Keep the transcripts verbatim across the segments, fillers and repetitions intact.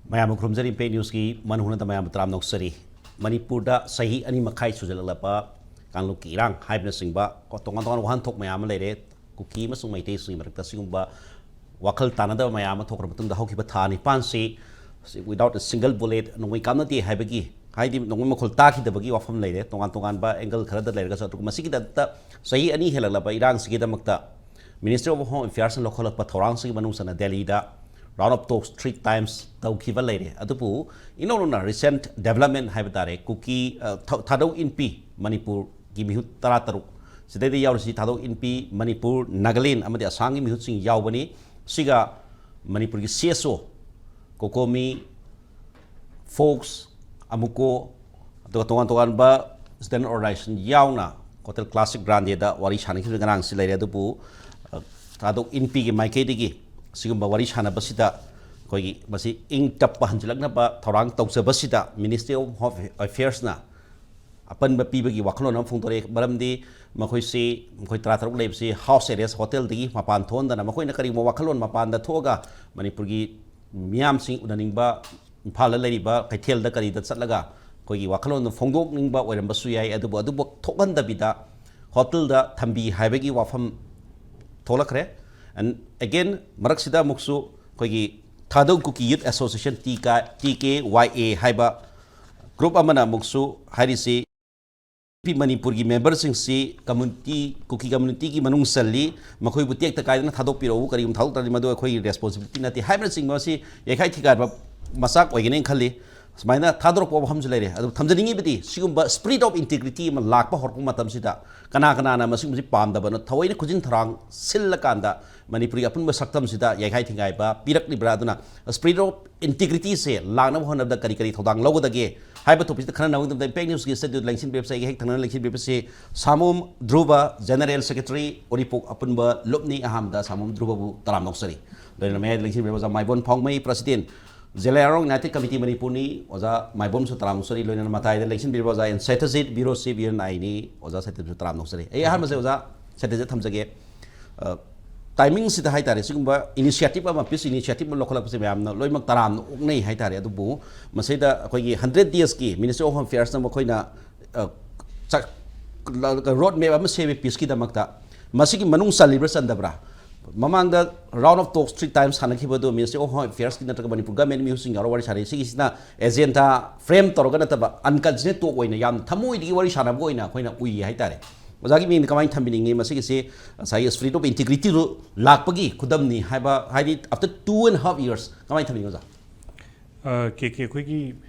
ꯃꯌꯥꯝꯕꯨ ꯈꯨꯔꯨꯝꯖꯔꯤ, ꯏꯝꯄꯦꯛ ꯅ꯭ꯌꯨꯁꯀꯤ ꯃꯅꯨꯡ ꯍꯨꯠꯅ ꯃꯌꯥꯝꯕꯨ ꯇꯔꯥꯝꯅ ꯑꯣꯛꯆꯔꯤ꯫ ꯃꯅꯤꯄꯨꯔꯗ ꯆꯍꯤ ꯑꯅꯤ ꯃꯈꯥꯏ ꯁꯨꯖꯜꯂꯛꯂꯕ ꯀꯥꯡꯂꯨꯞꯀꯤ ꯏꯔꯥꯡ ꯍꯥꯏꯕꯅꯆꯤꯡꯕ ꯀꯣ, ꯇꯣꯉꯥꯟ ꯇꯣꯉꯥꯟꯕ ꯋꯥꯍꯟꯊꯣꯛ ꯃꯌꯥꯝ ꯑꯃ ꯂꯩꯔꯦ꯫ ꯀꯨꯀꯤ ꯑꯃꯁꯨꯡ ꯃꯩꯇꯩꯁꯤꯡꯒꯤ ꯃꯔꯛꯇ ꯁꯤꯒꯨꯝꯕ ꯋꯥꯈꯜ ꯇꯥꯅꯗꯕ ꯃꯌꯥꯝ ꯑꯃ ꯊꯣꯛꯈ꯭ꯔ ꯃꯇꯨꯡꯗ, ꯍꯧꯈꯤꯕ ꯊꯥ ꯅꯤꯄꯥꯟꯁꯤ without a single bullet, ꯅꯣꯡꯃꯩ ꯀꯥꯞꯅꯗꯦ ꯍꯥꯏꯕꯒꯤ, ꯍꯥꯏꯗꯤ ꯅꯣꯡꯃꯩ ꯃꯈꯣꯜ ꯇꯥꯈꯤꯗꯕꯒꯤ ꯋꯥꯐꯝ ꯂꯩꯔꯦ꯫ ꯇꯣꯉꯥꯟ ꯇꯣꯉꯥꯟꯕ angle ꯈꯔꯗ ꯂꯩꯔꯒꯁꯨ, ꯑꯗꯨꯒ ꯃꯁꯤꯒꯤꯗꯃꯛꯇ ꯆꯍꯤ ꯑꯅꯤ ꯍꯦꯜꯂꯛꯂꯕ ꯏꯔꯥꯡꯁꯤꯒꯤꯗꯃꯛꯇ Ministry of Home Affairsꯅ ꯂꯧꯈꯠꯂꯛꯄ ꯊꯧꯔꯥꯡꯁꯤꯒꯤ ꯃꯅꯨꯡ ꯆꯟꯅ ꯗꯦꯜꯂꯤꯗ round of talks three times ꯇꯧꯈꯤꯕ ꯂꯩꯔꯦ꯫ ꯑꯗꯨꯕꯨ ꯏꯅꯧ ꯅꯧꯅ recent development ꯍꯥꯏꯕ ꯇꯥꯔꯦ, ꯀꯨꯀꯤ, ꯑ, ꯊ-, ꯊꯥꯗꯧ ꯏꯟꯄꯤ, ꯃꯅꯤꯄꯨꯔꯒꯤ ꯃꯤꯍꯨꯠ ꯇꯔꯥꯇꯔꯨꯛ, ꯁꯤꯗꯩꯗ ꯌꯥꯎꯔꯤꯁꯤ ꯊꯥꯗꯧ ꯏꯟꯄꯤ, ꯃꯅꯤꯄꯨꯔ, ꯅꯥꯒꯥꯂꯦꯟ ꯑꯃꯗꯤ ꯑꯁꯥꯝꯒꯤ ꯃꯤꯍꯨꯠꯁꯤꯡ ꯌꯥꯎꯕꯅꯤ꯫ ꯁꯤꯒ ꯃꯅꯤꯄꯨꯔꯒꯤ CSO, COCOMI, FOCS, AMUCO, ꯑꯗꯨꯒ ꯇꯣꯉꯥꯟ ꯇꯣꯉꯥꯟꯕ student organization ꯌꯥꯎꯅ Hotel Classic Grandeꯗ ꯋꯥꯔꯤ ꯁꯥꯟꯅꯈꯤꯕ ꯉꯔꯥꯡꯁꯤ ꯂꯩꯔꯦ꯫ ꯑꯗꯨꯕꯨ, ꯑ, ꯊꯥꯗꯧ ꯏꯟꯄꯤꯒꯤ ꯃꯥꯏꯀꯩꯗꯒꯤ ꯁꯤꯒꯨꯝꯕ ꯋꯥꯔꯤ ꯁꯥꯟꯅꯕꯁꯤꯗ ꯑꯩꯈꯣꯏꯒꯤ ꯃꯁꯤ ꯏꯪ ꯇꯞꯄ ꯍꯟꯖꯤꯜꯂꯛꯅꯕ ꯊꯧꯔꯥꯡ ꯇꯧꯖꯕꯁꯤꯗ Ministry of Home Affairsꯅ ꯑꯄꯟꯕ ꯄꯤꯕꯒꯤ ꯋꯥꯈꯜꯂꯣꯟ ꯑꯃ ꯐꯣꯡꯗꯣꯔꯛꯑꯦ꯫ ꯃꯔꯝꯗꯤ ꯃꯈꯣꯏꯁꯤ, ꯃꯈꯣꯏ ꯇꯔꯥꯇꯔꯨꯛ ꯂꯩꯕꯁꯤ house arrest, hotelꯗꯒꯤ ꯃꯄꯥꯟ ꯊꯣꯛꯍꯟꯗꯅ, ꯃꯈꯣꯏꯅ ꯀꯔꯤꯒꯨꯝꯕ ꯋꯥꯈꯜꯂꯣꯟ ꯃꯄꯥꯟꯗ ꯊꯣꯛꯑꯒ ꯃꯅꯤꯄꯨꯔꯒꯤ ꯃꯤꯌꯥꯝꯁꯤꯡ ꯎꯅꯅꯤꯡꯕ, ꯏꯝꯐꯥꯜꯗ ꯂꯩꯔꯤꯕ ꯀꯩꯊꯦꯜꯗ ꯀꯔꯤꯗ ꯆꯠꯂꯒ ꯑꯩꯈꯣꯏꯒꯤ ꯋꯥꯈꯜꯂꯣꯟꯗꯣ ꯐꯣꯡꯗꯣꯛꯅꯤꯡꯕ ꯑꯣꯏꯔꯝꯕꯁꯨ ꯌꯥꯏ, ꯑꯗꯨꯕꯨ ꯑꯗꯨꯕꯨ ꯊꯣꯛꯍꯟꯗꯕꯤꯗ hotelꯗ ꯊꯝꯕꯤ ꯍꯥꯏꯕꯒꯤ ꯋꯥꯐꯝ ꯊꯣꯛꯂꯛꯈ꯭ꯔꯦ꯫ And again, ꯃꯔꯛꯁꯤꯗ ꯑꯃꯨꯛꯁꯨ ꯑꯩꯈꯣꯏꯒꯤ ꯊꯥꯗꯧ ꯀꯨꯀꯤ Youth Association, TK, TKYA ꯍꯥꯏꯕ group ꯑꯃꯅ ꯑꯃꯨꯛꯁꯨ ꯍꯥꯏꯔꯤꯁꯤ, ꯃꯅꯤꯄꯨꯔꯒꯤ memberꯁꯤꯡꯁꯤ community, ꯀꯨꯀꯤ communityꯒꯤ ꯃꯅꯨꯡ ꯆꯜꯂꯤ, ꯃꯈꯣꯏꯕꯨ ꯇꯦꯛꯇ ꯀꯥꯏꯗꯅ ꯊꯥꯗꯣꯛꯄꯤꯔꯛꯎ, ꯀꯔꯤꯒꯨꯝꯕ ꯊꯥꯗꯣꯛꯇ꯭ꯔꯗꯤ ꯃꯗꯨ ꯑꯩꯈꯣꯏꯒꯤ responsibility ꯅꯠꯇꯦ ꯍꯥꯏꯕꯅꯆꯤꯡꯕ ꯑꯁꯤ ꯌꯩꯈꯥꯏ ꯊꯤꯒꯥꯏꯕ ꯃꯆꯥꯛ ꯑꯣꯏꯒꯅꯤ ꯈꯜꯂꯤ꯫ ꯁꯨꯃꯥꯏꯅ ꯊꯥꯗꯣꯔꯛꯄ ꯋꯥꯐꯝꯁꯨ ꯂꯩꯔꯦ꯫ ꯑꯗꯨ ꯊꯝꯖꯅꯤꯡꯉꯤꯕꯗꯤ, ꯁꯤꯒꯨꯝꯕ spirit of integrity ꯑꯃ ꯂꯥꯛꯄ ꯍꯧꯔꯛꯄ ꯃꯇꯝꯁꯤꯗ ꯀꯅꯥ ꯀꯅꯥꯅ ꯃꯁꯤꯒꯨꯝꯕꯁꯤ ꯄꯥꯝꯗꯕꯅꯣ? ꯊꯑꯣꯏꯅ ꯈꯨꯖꯤꯟ ꯊꯧꯔꯥꯡ ꯁꯤꯜꯂꯀꯥꯟꯗ ꯃꯅꯤꯄꯨꯔꯒꯤ ꯑꯄꯨꯟꯕ ꯁꯛꯇꯝꯁꯤꯗ ꯌꯩꯈꯥꯏ ꯊꯤꯡꯒꯥꯏꯕ ꯄꯤꯔꯛꯂꯤꯕ꯭ꯔꯥ? ꯑꯗꯨꯅ spirit of integrityꯁꯦ ꯂꯥꯛꯅꯕ ꯍꯣꯠꯅꯕꯗ ꯀꯔꯤ ꯀꯔꯤ ꯊꯧꯗꯥꯡ ꯂꯧꯒꯗꯒꯦ ꯍꯥꯏꯕ topicꯁꯤꯗ ꯈꯟꯅꯅꯕꯒꯤꯗꯃꯛꯇ ꯏꯝꯄꯦꯛ ꯅ꯭ꯌꯨꯁꯀꯤ studio ꯂꯦꯡꯁꯤꯟꯕꯤꯔꯤꯕꯁꯦ, ꯑꯩꯒꯤ ꯍꯦꯛ ꯊꯪꯅꯅ ꯂꯦꯡꯁꯤꯟꯕꯤꯔꯤꯕꯁꯤ ꯁꯥꯃꯣꯝ ꯙ꯭ꯔꯨꯕ, General Secretary, ꯎꯔꯤꯄꯣꯛ ꯑꯄꯨꯟꯕ ꯂꯨꯞꯅꯤ꯫ ꯑꯍꯥꯟꯕꯗ ꯁꯥꯃꯣꯝ ꯙ꯭ꯔꯨꯕꯕꯨ ꯇꯔꯥꯝꯅ ꯑꯣꯛꯆꯔꯤ꯫ ꯂꯣꯏꯅꯅ ꯃꯌꯥꯏꯗ ꯂꯦꯡꯁꯤꯟꯕꯤꯔꯤꯕ ꯑꯣꯖꯥ ꯃꯥꯏꯕꯣꯟ ꯐꯥꯎꯃꯩ, President, ꯖꯤꯂꯥꯔꯣꯡ United Committee ꯃꯅꯤꯄꯨꯔꯅꯤ꯫ ꯑꯣꯖꯥ ꯃꯥꯏꯕꯣꯝꯁꯨ ꯇꯔꯥꯝꯅ ꯑꯣꯛꯆꯔꯤ꯫ ꯂꯣꯏꯅꯅ ꯃꯇꯥꯏꯗ ꯂꯦꯡꯁꯤꯟꯕꯤꯔꯤꯕ ꯑꯣꯖꯥ N Satyajit, Bureau Chief, U N ꯑꯥꯏꯅꯤ꯫ ꯑꯣꯖꯥ ꯁꯇ꯭ꯌꯖꯤꯠꯁꯨ ꯇꯔꯥꯝꯅ ꯑꯣꯛꯆꯔꯤ꯫ ꯑꯩ ꯑꯍꯥꯟꯕꯁꯦ ꯑꯣꯖꯥ ꯁꯇ꯭ꯌꯖꯤꯠ ꯊꯝꯖꯒꯦ꯫ ꯑ, ꯇꯥꯏꯃꯤꯡꯁꯤꯗ ꯍꯥꯏꯇꯥꯔꯦ, ꯁꯤꯒꯨꯝꯕ ꯏꯅꯤꯁꯤꯌꯦꯇꯤꯞ ꯑꯃ, ꯄꯤꯁ ꯏꯅꯤꯁꯤꯌꯦꯇꯤꯞ ꯑꯃ ꯂꯧꯈꯠꯂꯛꯄꯁꯦ ꯃꯌꯥꯝꯅ ꯂꯣꯏꯅꯃꯛ ꯇꯔꯥꯝꯅ ꯑꯣꯛꯅꯩ ꯍꯥꯏꯇꯥꯔꯦ꯫ ꯑꯗꯨꯕꯨ ꯃꯁꯤꯗ ꯑꯩꯈꯣꯏꯒꯤ ꯍꯟꯗ꯭ꯔꯦꯠ ꯗꯦꯖꯀꯤ ꯃꯤꯅꯤꯁꯇ꯭ꯔꯤ ꯑꯣꯐ ꯍꯣꯝ ꯑꯦꯐꯤꯌꯔꯁꯅ ꯃꯈꯣꯏꯅ ꯔꯣꯗ ꯃꯦꯞ ꯑꯃ ꯁꯦꯝꯃꯦ ꯄꯤꯁꯀꯤꯗꯃꯛꯇ꯫ ꯃꯁꯤꯒꯤ ꯃꯅꯨꯡ ꯆꯜꯂꯤꯕ꯭ꯔꯥ ꯆꯟꯗꯕ꯭ꯔꯥ? ꯃꯃꯥꯡꯗ round of talks three times ꯁꯥꯟꯅꯈꯤꯕꯗꯣ ꯃꯤꯅꯤꯁꯇ꯭ꯔꯤ ꯑꯣꯐ ꯍꯣꯝ ꯑꯦꯐꯤꯌꯔꯁꯀꯤ ꯅꯠꯇ꯭ꯔꯒ ꯃꯅꯤꯄꯨꯔ ꯒꯃꯦꯟ ꯃꯤꯍꯨꯠꯁꯤꯡ ꯌꯥꯎꯔ ꯋꯥꯔꯤ ꯁꯥꯟꯅꯩ꯫ ꯁꯤꯒꯤꯁꯤꯅ ꯑꯦꯖꯦꯟꯗꯥ ꯐ꯭ꯔꯦꯝ ꯇꯧꯔꯒ ꯅꯠꯇꯕ, ꯑꯟꯀꯟꯁꯤꯅꯦꯟ ꯇꯣꯛ ꯑꯣꯏꯅ ꯌꯥꯝ ꯊꯃꯣꯏꯗꯒꯤ ꯋꯥꯔꯤ ꯁꯥꯟꯅꯕ ꯑꯣꯏꯅ ꯑꯩꯈꯣꯏꯅ ꯎꯏ ꯍꯥꯏꯇꯥꯔꯦ꯫ ꯑꯣꯖꯥꯒꯤ ꯃꯤꯡꯗ ꯀꯃꯥꯏꯅ ꯊꯝꯕꯤꯅꯤꯡꯉꯤ? ꯃꯁꯤꯒꯤꯁꯤ ꯉꯁꯥꯏꯒꯤ ꯁ꯭ꯄꯤꯔꯤꯠ ꯑꯣꯐ ꯏꯟꯇꯤꯒ꯭ꯔꯤꯇꯤꯗꯨ ꯂꯥꯛꯄꯒꯤ ꯈꯨꯗꯝꯅꯤ ꯍꯥꯏꯕ, ꯍꯥꯏꯗꯤ after two and half years ꯀꯃꯥꯏꯅ ꯊꯝꯕꯤꯅꯤꯡꯉꯤ ꯑꯣꯖꯥ? ꯀꯦ ꯀꯦ ꯑꯩꯈꯣꯏꯒꯤ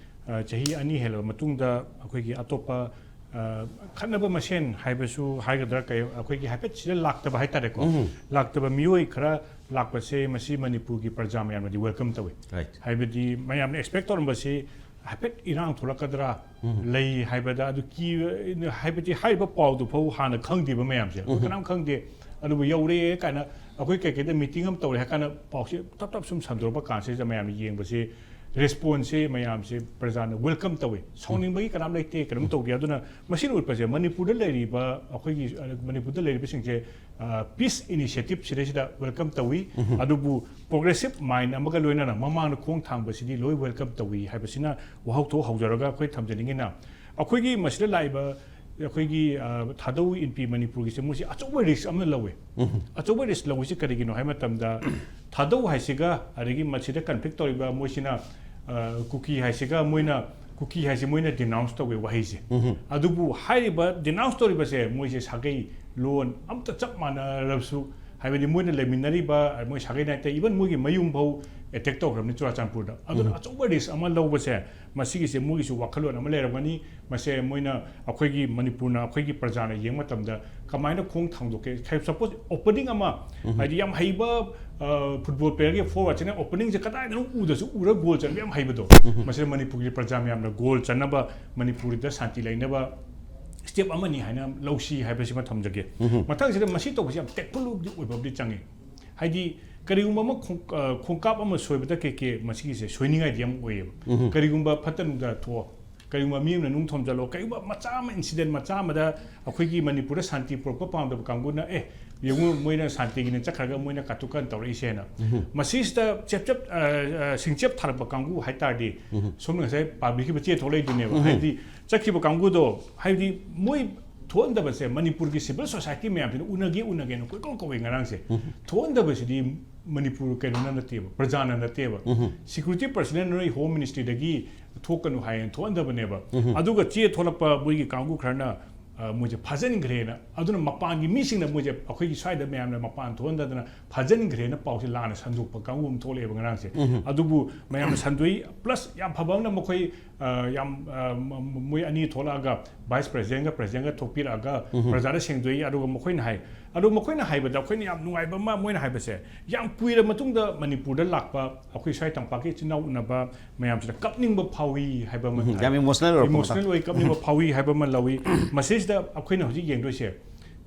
ꯑ, ꯆꯍꯤ ꯑꯅꯤ ꯍꯦꯜꯂꯕ ꯃꯇꯨꯡꯗ ꯑꯩꯈꯣꯏꯒꯤ ꯑꯇꯣꯞꯄ ꯑ, ꯈꯠꯅꯕ ꯃꯁꯦꯟ ꯍꯥꯏꯕꯁꯨ ꯍꯥꯏꯒꯗ꯭ꯔꯥ, ꯀꯩ, ꯑꯩꯈꯣꯏꯒꯤ ꯍꯥꯏꯐꯦꯠ ꯁꯤꯗ ꯂꯥꯛꯇꯕ ꯍꯥꯏꯇꯥꯔꯦꯀꯣ꯫ ꯂꯥꯛꯇꯕ ꯃꯤꯑꯣꯏ ꯈꯔ ꯂꯥꯛꯄꯁꯦ ꯃꯁꯤ ꯃꯅꯤꯄꯨꯔꯒꯤ ꯄ꯭ꯔꯖꯥ ꯃꯌꯥꯝꯅꯗꯤ ꯋꯦꯜꯀꯝ ꯇꯧꯏ꯫ Right. ꯍꯥꯏꯕꯗꯤ ꯃꯌꯥꯝꯅ ꯑꯦꯛꯁꯄꯦꯛ ꯇꯧꯔꯝꯕꯁꯤ ꯍꯥꯏꯐꯦꯠ ꯏꯔꯥꯡ ꯊꯣꯛꯂꯛꯀꯗ꯭ꯔꯥ ꯂꯩ ꯍꯥꯏꯕꯗ, ꯑꯗꯨ ꯀꯤ ꯍꯥꯏꯕꯗꯤ ꯍꯥꯏꯔꯤꯕ ꯄꯥꯎꯗꯨ ꯐꯥꯎ ꯍꯥꯟꯅ ꯈꯪꯗꯦꯕ ꯃꯌꯥꯝꯁꯦ, ꯑꯩꯈꯣꯏ ꯀꯅꯥꯝ ꯈꯪꯗꯦ꯫ ꯑꯗꯨꯕꯨ ꯌꯧꯔꯛꯑꯦ ꯀꯥꯏꯅ ꯑꯩꯈꯣꯏ ꯀꯩꯀꯩꯗ ꯃꯤꯇꯤꯡ ꯑꯃ ꯇꯧꯔꯦ ꯍꯥꯏ ꯀꯥꯟꯗ ꯄꯥꯎꯁꯦ ꯇꯞ ꯇꯞ ꯁꯨꯝ ꯁꯟꯗꯣꯔꯛꯄ ꯀꯥꯟꯁꯤꯗ ꯃꯌꯥꯝꯅ ꯌꯦꯡꯕꯁꯦ, ꯔꯦꯁꯄꯣꯟꯁꯁꯦ ꯃꯌꯥꯝꯁꯦ ꯄ꯭ꯔꯖꯥꯅ ꯋꯦꯜꯀꯝ ꯇꯧꯏ꯫ ꯁꯥꯎꯅꯤꯡꯕꯒꯤ ꯀꯅꯥꯝ ꯂꯩꯇꯦ, ꯀꯩꯅꯣꯝ ꯇꯧꯗꯦ꯫ ꯑꯗꯨꯅ ꯃꯁꯤꯅ ꯎꯠꯄꯁꯦ ꯃꯅꯤꯄꯨꯔꯗ ꯂꯩꯔꯤꯕ ꯑꯩꯈꯣꯏꯒꯤ, ꯑ, ꯃꯅꯤꯄꯨꯔꯗ ꯂꯩꯔꯤꯕꯁꯤꯡꯁꯦ ꯄꯤꯁ ꯏꯅꯤꯁꯤꯌꯦꯇꯤꯞ ꯁꯤꯗꯩꯁꯤꯗ ꯋꯦꯜꯀꯝ ꯇꯧꯏ꯫ ꯑꯗꯨꯕꯨ ꯄ꯭ꯔꯣꯒ꯭ꯔꯦꯁꯤꯞ ꯃꯥꯏꯟ ꯑꯃꯒ ꯂꯣꯏꯅꯅ ꯃꯃꯥꯡꯗ ꯈꯣꯡ ꯊꯥꯡꯕꯁꯤꯗꯤ ꯂꯣꯏ ꯋꯦꯜꯀꯝ ꯇꯧꯏ ꯍꯥꯏꯕꯁꯤꯅ ꯋꯥꯍꯧꯊꯣꯛ ꯍꯧꯖꯔꯒ ꯑꯩꯈꯣꯏ ꯊꯝꯖꯅꯤꯡꯉꯤꯅ, ꯑꯩꯈꯣꯏꯒꯤ ꯃꯁꯤꯗ ꯂꯥꯛꯏꯕ ꯑꯩꯈꯣꯏꯒꯤ, ꯑ, ꯊꯥꯗꯧ ꯏꯟꯄꯤ ꯃꯅꯤꯄꯨꯔꯒꯤꯁꯦ ꯃꯣꯏꯁꯦ ꯑꯆꯧꯕ ꯔꯤꯁꯛ ꯑꯃ ꯂꯧꯋꯦ꯫ ꯑꯆꯧꯕ ꯔꯤꯁꯛ ꯂꯧꯔꯤꯁꯦ ꯀꯔꯤꯒꯤꯅꯣ ꯍꯥꯏꯕ ꯃꯇꯝꯗ, ꯊꯥꯗꯧ ꯍꯥꯏꯁꯤꯒ ꯑꯗꯒꯤ ꯃꯁꯤꯗ ꯀꯟꯐ꯭ꯂꯤꯛ ꯇꯧꯔꯤꯕ ꯃꯣꯏꯁꯤꯅ, ꯑ, ꯀꯨꯀꯤ ꯍꯥꯏꯁꯤꯒ ꯃꯣꯏꯅ, ꯀꯨꯀꯤ ꯍꯥꯏꯁꯤ ꯃꯣꯏꯅ ꯗꯤꯅꯥꯎꯟꯁ ꯇꯧꯋꯦ ꯋꯥꯍꯩꯁꯦ꯫ ꯑꯗꯨꯕꯨ ꯍꯥꯏꯔꯤꯕ ꯗꯤꯅꯥꯎꯟꯁ ꯇꯧꯔꯤꯕꯁꯦ ꯃꯣꯏꯁꯦ ꯁꯥꯒꯩ ꯂꯣꯟ ꯑꯝꯇ ꯆꯞ ꯃꯥꯟꯅꯔꯕꯁꯨ, ꯍꯥꯏꯕꯗꯤ ꯃꯣꯏꯅ ꯂꯩꯃꯤꯟꯅꯔꯤꯕ, ꯃꯣꯏ ꯁꯥꯒꯩ ꯅꯥꯇꯩ, ꯏꯚꯟ ꯃꯣꯏꯒꯤ ꯃꯌꯨꯝ ꯐꯥꯎ ꯑꯦꯇꯦꯛ ꯇꯧꯈ꯭ꯔꯕꯅꯤ ꯆꯨꯔꯥꯆꯥꯟꯄꯨꯔꯗ꯫ ꯑꯗꯨꯅ ꯑꯆꯧꯕ ꯔꯤꯁꯛ ꯑꯃ ꯂꯧꯕꯁꯦ, ꯃꯁꯤꯒꯤꯁꯦ ꯃꯣꯏꯒꯤꯁꯨ ꯋꯥꯈꯜꯂꯣꯟ ꯑꯃ ꯂꯩꯔꯝꯒꯅꯤ꯫ ꯃꯁꯦ ꯃꯣꯏꯅ, ꯑꯩꯈꯣꯏꯒꯤ ꯃꯅꯤꯄꯨꯔꯅ, ꯑꯩꯈꯣꯏꯒꯤ ꯄ꯭ꯔꯖꯥꯅ ꯌꯦꯡꯕ ꯃꯇꯝꯗ ꯀꯃꯥꯏꯅ ꯈꯣꯡ ꯊꯥꯡꯗꯣꯛꯀꯦ? ꯁꯄꯣꯖ ꯑꯣꯄꯅꯤꯡ ꯑꯃ, ꯍꯥꯏꯗꯤ ꯌꯥꯝ ꯍꯩꯕ, ꯑ, ꯐꯨꯠꯕꯣꯜ ꯄ꯭ꯂꯦꯌꯔꯒꯤ ꯐꯣꯔꯋꯥꯔꯗꯁꯤꯅ ꯑꯣꯄꯅꯤꯡꯁꯦ ꯀꯗꯥꯏꯗꯅꯣ ꯎꯗꯁꯨ ꯎꯔ ꯒꯣꯜ ꯆꯟꯕ ꯌꯥꯝ ꯍꯩꯕꯗꯣ, ꯃꯁꯤꯗ ꯃꯅꯤꯄꯨꯔꯒꯤ ꯄ꯭ꯔꯖꯥ ꯃꯌꯥꯝꯅ ꯒꯣꯜ ꯆꯟꯅꯕ, ꯃꯅꯤꯄꯨꯔꯗ ꯁꯥꯟꯇꯤ ꯂꯩꯅꯕ ꯁ꯭ꯇꯦꯞ ꯑꯃꯅꯤ ꯍꯥꯏꯅ ꯂꯧꯁꯤ ꯍꯥꯏꯕꯁꯤꯃ ꯊꯝꯖꯒꯦ꯫ ꯃꯊꯪꯁꯤꯗ ꯃꯁꯤ ꯇꯧꯕꯁꯤ ꯌꯥꯝ ꯇꯦꯛꯐꯨꯜꯗꯤ ꯑꯣꯏꯕ ꯑꯃꯗꯤ ꯆꯪꯉꯤ꯫ ꯍꯥꯏꯗꯤ ꯀꯔꯤꯒꯨꯝꯕ ꯑꯃ ꯈꯣꯡ-, ꯑ, ꯈꯣꯡꯀꯥꯞ ꯑꯃ ꯁꯣꯏꯕꯗ ꯀꯩ ꯀꯩ ꯃꯁꯤꯒꯤꯁꯦ ꯁꯣꯏꯅꯤꯡꯉꯥꯏꯗꯤ ꯌꯥꯝ ꯑꯣꯏꯌꯦꯕ꯫ ꯀꯔꯤꯒꯨꯝꯕ ꯐꯠꯇ ꯅꯨꯡꯗ ꯊꯣꯛꯑꯣ, ꯀꯔꯤꯒꯨꯝꯕ ꯃꯤ ꯑꯃꯅ ꯅꯨꯡ ꯊꯣꯝꯖꯤꯜꯂꯣ, ꯀꯔꯤꯒꯨꯝꯕ ꯃꯆꯥ ꯑꯃ, incident ꯃꯆꯥ ꯑꯃꯗ ꯑꯩꯈꯣꯏꯒꯤ ꯃꯅꯤꯄꯨꯔꯗ ꯁꯥꯟꯇꯤ ꯄꯨꯔꯛꯄ ꯄꯥꯝꯗꯕ ꯀꯥꯡꯕꯨꯅ, "ꯑꯦ, ꯌꯦꯡꯉꯨ, ꯃꯣꯏꯅ ꯁꯥꯟꯇꯤꯒꯤꯅ ꯆꯠꯈ꯭ꯔꯒ ꯃꯣꯏꯅ ꯀꯥꯇꯨ ꯀꯥꯔꯟ ꯇꯧꯔꯛꯏꯁꯦꯅ"꯫ ꯃꯁꯤꯁꯤꯗ ꯆꯦꯞ ꯆꯦꯞ, ꯑ, ꯑ, ꯁꯤꯡꯆꯦꯞ ꯊꯥꯔꯛꯄ ꯀꯥꯡꯕꯨ ꯍꯥꯏꯇꯥꯔꯗꯤ, ꯁꯣꯝꯅ ꯉꯁꯥꯏ ꯄꯥꯕꯤꯈꯤꯕ ꯆꯦ ꯊꯣꯛꯂꯛꯏꯗꯨꯅꯦꯕ꯫ ꯍꯥꯏꯕꯗꯤ ꯆꯠꯈꯤꯕ ꯀꯥꯡꯕꯨꯗꯣ, ꯍꯥꯏꯕꯗꯤ ꯃꯣꯏ ꯊꯣꯛꯍꯟꯗꯕꯁꯦ, ꯃꯅꯤꯄꯨꯔꯒꯤ civil society ꯃꯌꯥꯝꯁꯤꯅ ꯎꯅꯒꯦ ꯎꯅꯒꯦꯅ ꯀꯣꯏꯀꯧ ꯀꯧꯋꯦ ꯉꯔꯥꯡꯁꯦ꯫ ꯊꯣꯛꯍꯟꯗꯕꯁꯤꯗꯤ ꯃꯅꯤꯄꯨꯔ ꯀꯩꯅꯣꯅ ꯅꯠꯇꯦꯕ, ꯄ꯭ꯔꯖꯥꯅ ꯅꯠꯇꯦꯕ꯫ Security personnel ꯅꯣꯏ Home Ministry ꯗꯒꯤ ꯊꯣꯛꯀꯅꯨ ꯍꯥꯏꯌꯦꯅ ꯊꯣꯛꯍꯟꯗꯕꯅꯦꯕ꯫ ꯑꯗꯨꯒ ꯆꯦ ꯊꯣꯛꯂꯛꯄ ꯃꯣꯏꯒꯤ ꯀꯥꯡꯕꯨ ꯈꯔꯅ, ꯑ, ꯃꯣꯏꯁꯦ ꯐꯥꯖꯤꯟꯈ꯭ꯔꯦꯅ, ꯑꯗꯨꯅ ꯃꯄꯥꯟꯒꯤ ꯃꯤꯁꯤꯡꯅ ꯃꯣꯏꯁꯦ ꯑꯩꯈꯣꯏꯒꯤ ꯁ꯭ꯋꯥꯏꯗ ꯃꯌꯥꯝꯅ ꯃꯄꯥꯟ ꯊꯣꯛꯍꯟꯗꯗꯅ ꯐꯥꯖꯤꯟꯈ꯭ꯔꯦꯅ ꯄꯥꯎꯁꯦ ꯂꯥꯟꯅ ꯁꯟꯗꯣꯛꯄ ꯀꯥꯡꯕꯨ ꯑꯃ ꯊꯣꯛꯂꯛꯑꯦꯕ ꯉꯔꯥꯡꯁꯦ꯫ ꯑꯗꯨꯕꯨ ꯃꯌꯥꯝꯅ ꯁꯟꯗꯣꯛꯏ, plus ꯌꯥꯝ ꯐꯕ ꯑꯃꯅ ꯃꯈꯣꯏ, ꯑ, ꯌꯥꯝ, ꯑ, ꯃ-, ꯃ-, ꯃꯣꯏ ꯑꯅꯤ ꯊꯣꯛꯂꯛꯑꯒ Vice President ꯒ President ꯒ ꯊꯣꯛꯄꯤꯔꯛꯑꯒ ꯄ꯭ꯔꯖꯥꯗ ꯁꯦꯡꯗꯣꯛꯏ꯫ ꯑꯗꯨꯒ ꯃꯈꯣꯏꯅ ꯍꯥꯏ, ꯑꯗꯨꯒ ꯃꯈꯣꯏꯅ ꯍꯥꯏꯕꯗ ꯑꯩꯈꯣꯏꯅ ꯌꯥꯝ ꯅꯨꯡꯉꯥꯏꯕ ꯑꯃ, ꯃꯣꯏꯅ ꯍꯥꯏꯕꯁꯦ, ꯌꯥꯝ ꯀꯨꯏꯔ ꯃꯇꯨꯡꯗ ꯃꯅꯤꯄꯨꯔꯗ ꯂꯥꯛꯄ ꯑꯩꯈꯣꯏ ꯁ꯭ꯋꯥꯏ ꯇꯝꯄꯥꯛꯀꯤ ꯏꯆꯤꯟ ꯏꯅꯥꯎ ꯎꯅꯕ ꯃꯌꯥꯝꯁꯤꯗ ꯀꯞꯅꯤꯡꯕ ꯐꯥꯎꯏ ꯍꯥꯏꯕ ꯑꯃ ꯊꯥꯏ꯫ ꯌꯥꯝ emotional ꯑꯣꯏꯔꯛꯄ Emotional ꯑꯣꯏ, ꯀꯞꯅꯤꯡꯕ ꯐꯥꯎꯏ ꯍꯥꯏꯕ ꯑꯃ ꯂꯧꯏ꯫ ꯃꯁꯤꯁꯤꯗ ꯑꯩꯈꯣꯏꯅ ꯍꯧꯖꯤꯛ ꯌꯦꯡꯗꯣꯏꯁꯦ,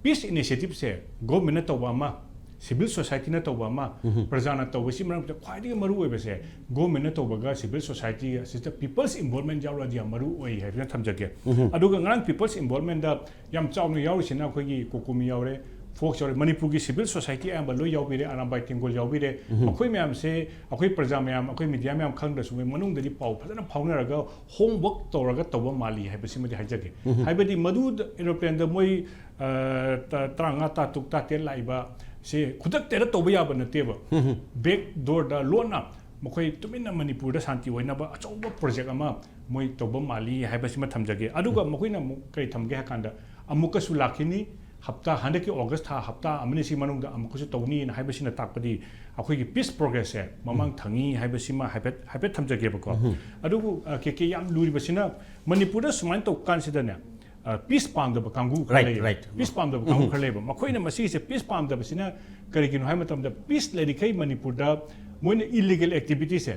peace initiative ꯁꯦ government ꯅ ꯇꯧꯕ ꯑꯃ, civil society ꯅ ꯇꯧꯕ ꯑꯃ, ꯄ꯭ꯔꯖꯥꯅ ꯇꯧꯕ, ꯁꯤ ꯃꯔꯛꯇ ꯈ꯭ꯋꯥꯏꯗꯒꯤ ꯃꯔꯨ ꯑꯣꯏꯕꯁꯦ government ꯅ ꯇꯧꯕꯒ civil society ꯑꯁꯤꯗ people's involvement ꯌꯥꯎꯔꯛꯑꯗꯤ ꯌꯥꯝ ꯃꯔꯨ ꯑꯣꯏ ꯍꯥꯏꯕꯁꯤꯅ ꯊꯝꯖꯒꯦ꯫ ꯑꯗꯨꯒ ꯉꯔꯥꯡ people's involvement ꯗ ꯌꯥꯝ ꯆꯥꯎꯅ ꯌꯥꯎꯔꯤꯁꯤꯅ ꯑꯩꯈꯣꯏꯒꯤ ꯀꯣꯀꯣꯃꯤ ꯌꯥꯎꯔꯦ, ꯐꯣꯛꯁ ꯌꯥꯎꯔꯦ, ꯃꯅꯤꯄꯨꯔꯒꯤ civil society ꯑꯌꯥꯝꯕ ꯂꯣꯏ ꯌꯥꯎꯕꯤꯔꯦ, ꯑꯔꯥꯝꯕꯥꯏ ꯇꯦꯡꯒꯣꯜ ꯌꯥꯎꯕꯤꯔꯦ꯫ ꯃꯈꯣꯏ ꯃꯌꯥꯝꯁꯦ ꯑꯩꯈꯣꯏ ꯄ꯭ꯔꯖꯥ ꯃꯌꯥꯝ, ꯑꯩꯈꯣꯏ media ꯃꯌꯥꯝ ꯈꯪꯗ꯭ꯔꯁꯨ ꯃꯣꯏ ꯃꯅꯨꯡꯗꯗꯤ ꯄꯥꯎ ꯐꯖꯅ ꯐꯥꯎꯅꯔꯒ homework ꯇꯧꯔꯒ ꯇꯧꯕ ꯃꯥꯜꯂꯤ ꯍꯥꯏꯕꯁꯤꯃꯗꯤ ꯍꯥꯏꯖꯒꯦ꯫ ꯍꯥꯏꯕꯗꯤ ꯃꯗꯨ aeroplane ꯗ ꯃꯣꯏ, ꯑ, ꯇ-, ꯇꯔꯥꯃꯉꯥ, ꯇꯔꯥꯇꯔꯨꯛ, ꯇꯔꯥꯇꯔꯦꯠ ꯂꯥꯛꯏꯕ ꯁꯤ ꯈꯨꯗꯛꯇ ꯍꯦꯛꯇ ꯇꯧꯕ ꯌꯥꯕ ꯅꯠꯇꯦꯕ꯫ Back door ꯗ ꯂꯣꯟꯅ ꯃꯈꯣꯏ ꯇꯨꯃꯤꯟꯅ ꯃꯅꯤꯄꯨꯔꯗ ꯁꯥꯟꯇꯤ ꯑꯣꯏꯅꯕ ꯑꯆꯧꯕ project ꯑꯃ ꯃꯣꯏ ꯇꯧꯕ ꯃꯥꯜꯂꯤ ꯍꯥꯏꯕꯁꯤꯃ ꯊꯝꯖꯒꯦ꯫ ꯑꯗꯨꯒ ꯃꯈꯣꯏꯅ ꯑꯃꯨꯛ ꯀꯔꯤ ꯊꯝꯒꯦ ꯍꯥꯏ ꯀꯥꯟꯗ, ꯑꯃꯨꯛꯀꯁꯨ ꯂꯥꯛꯈꯤꯅꯤ, ꯍꯞꯇꯥ, ꯍꯟꯗꯛꯀꯤ August ꯊꯥ ꯍꯞꯇꯥ ꯑꯃꯅꯤ ꯁꯤ ꯃꯅꯨꯡꯗ ꯑꯃꯨꯛꯀꯁꯨ ꯇꯧꯅꯤꯅ ꯍꯥꯏꯕꯁꯤꯅ ꯇꯥꯛꯄꯗꯤ ꯑꯩꯈꯣꯏꯒꯤ peace progress ꯁꯦ ꯃꯃꯥꯡ ꯊꯪꯉꯤ ꯍꯥꯏꯕꯁꯤꯃ ꯍꯥꯏꯐꯦꯠ, ꯍꯥꯏꯐꯦꯠ ꯊꯝꯖꯒꯦꯕꯀꯣ꯫ ꯑꯗꯨꯕꯨ, ꯑ, ꯀꯦ ꯀꯦ, ꯌꯥꯝ ꯂꯨꯔꯤꯕꯁꯤꯅ ꯃꯅꯤꯄꯨꯔꯗ ꯁꯨꯃꯥꯏꯅ ꯇꯧ ꯀꯥꯟꯁꯤꯗꯅꯦ, ꯑ, peace ꯄꯥꯝꯗꯕ ꯀꯥꯡꯕꯨ ꯈꯔ Right, ꯂꯩꯌꯦꯕ꯫ right. Peace ꯄꯥꯝꯗꯕ ꯀꯥꯡꯕꯨ ꯈꯔ ꯂꯩꯌꯦꯕ꯫ ꯃꯈꯣꯏꯅ ꯃꯁꯤꯒꯤꯁꯦ peace ꯄꯥꯝꯗꯕꯁꯤꯅ ꯀꯔꯤꯒꯤꯅꯣ ꯍꯥꯏꯕ ꯃꯇꯝꯗ, peace ꯂꯩꯔꯤꯈꯩ ꯃꯅꯤꯄꯨꯔꯗ ꯃꯣꯏꯅ illegal activity ꯁꯦ